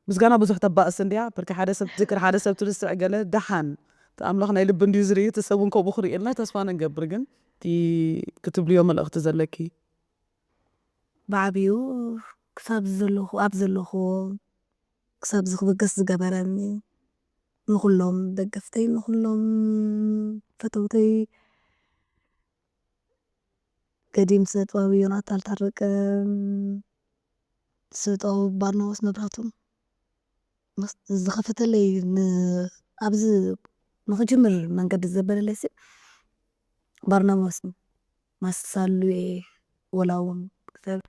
ምስጋና ብዙሕ ተባእስ እንድያ። ብርኪ ሓደ ሰብ ትዝክር ሓደ ሰብ ትርስዕ ገለ ደሓን ኣምላኽ ናይ ልቢ እንድዩ ዝርኢ እቲ ሰብ እውን ከምኡ ክርእየልና ተስፋ ንገብር። ግን እቲ ክትብልዮ መልእኽቲ ዘለኪ? ብዓብዩ ክሳብ ዘለኹ ኣብ ዘለኹዎ ክሳብ ዝክብገስ ዝገበረኒ ንኹሎም ደገፍተይ ንኹሎም ፈተውተይ ገዲም ስነጥበባዊ ዮናታን ታረቀ፣ ስነጥበባዊ ባርናባስ መብራህቱ ዝኸፈተለይ ኣብዚ ንኽጅምር መንገዲ ዘበለለይ ሲ ባርናባስ ማስሳሉየ ወላ እውን ሰብ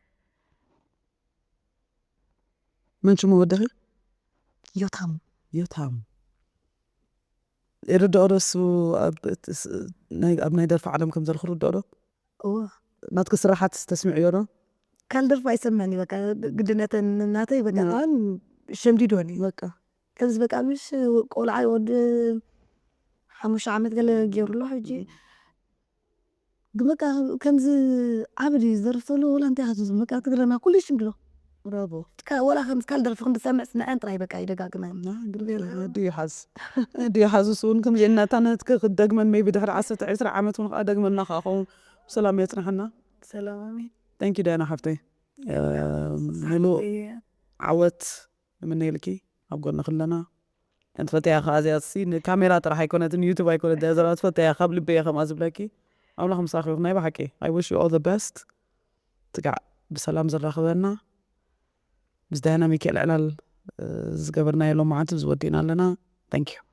መን ሽሙ ወደኺ? ዮታም ዮታም ይርድኦ ዶ እሱ ኣብ ናይ ደርፊ ዓለም ከም ዘሎ ክርድኦ ዶ? እወ ናትኪ ስራሓት ተስምዕዮ ዶ? ካልደርፊ ኣይሰምዕን እዩ በቃ ግድነተን ናተይ በቃ ን ሸምዲዶኒ በቃ ከምዚ በቃ ምሽ ቆልዓ ወዲ ሓሙሽተ ዓመት ገለ ገይሩ ኣሎ ሕጂ ግን በቃ ከምዚ ዓብድ እዩ ዝደርፍ ዘሎ ወላ እንታይ ኢኻ ትብሎ በቃ ትግረና ኩሉ ይሽምድዶ ብራቮ። ወላ ከም ካልእ ደርፊ ክንድሰምዕ ስምዐን ጥራይ በቃ ይደጋግመን። ድዩ ሓዝ ድዩ ሓዝ እሱ እውን ከምዚ እናታ ነትክ ክደግመን ሜቢ ድሕሪ ዓሰርተ ዕስራ ዓመት እውን ከዓ ደግመና ከዓ ኸውን። ብሰላም የፅንሐና። ሰላም ኣሜን። Thank you ዳና ሓፍተይ። ምሉእ ዓወት ንምነየልኪ ኣብ ጎንኺ ኣለና። ትፈትያ ከዓ እዚኣ ሲ ንካሜራ ጥራሕ ኣይኮነትን ዩቱብ ኣይኮነት እያ ዘላ ትፈትያ ካብ ልቢ እየ ከምኣ ዝብለኪ። ኣምላኽ ምሳኺ ይኹን ናይ ብሓቂ። I wish you all the best። ትጋዕ ብሰላም ዘራኽበና ምስ ዳያና ሚካኤል ዕላል ዝገበርናዮ ሎማዓንቲ ዝወዲእና ኣለና። Thank you።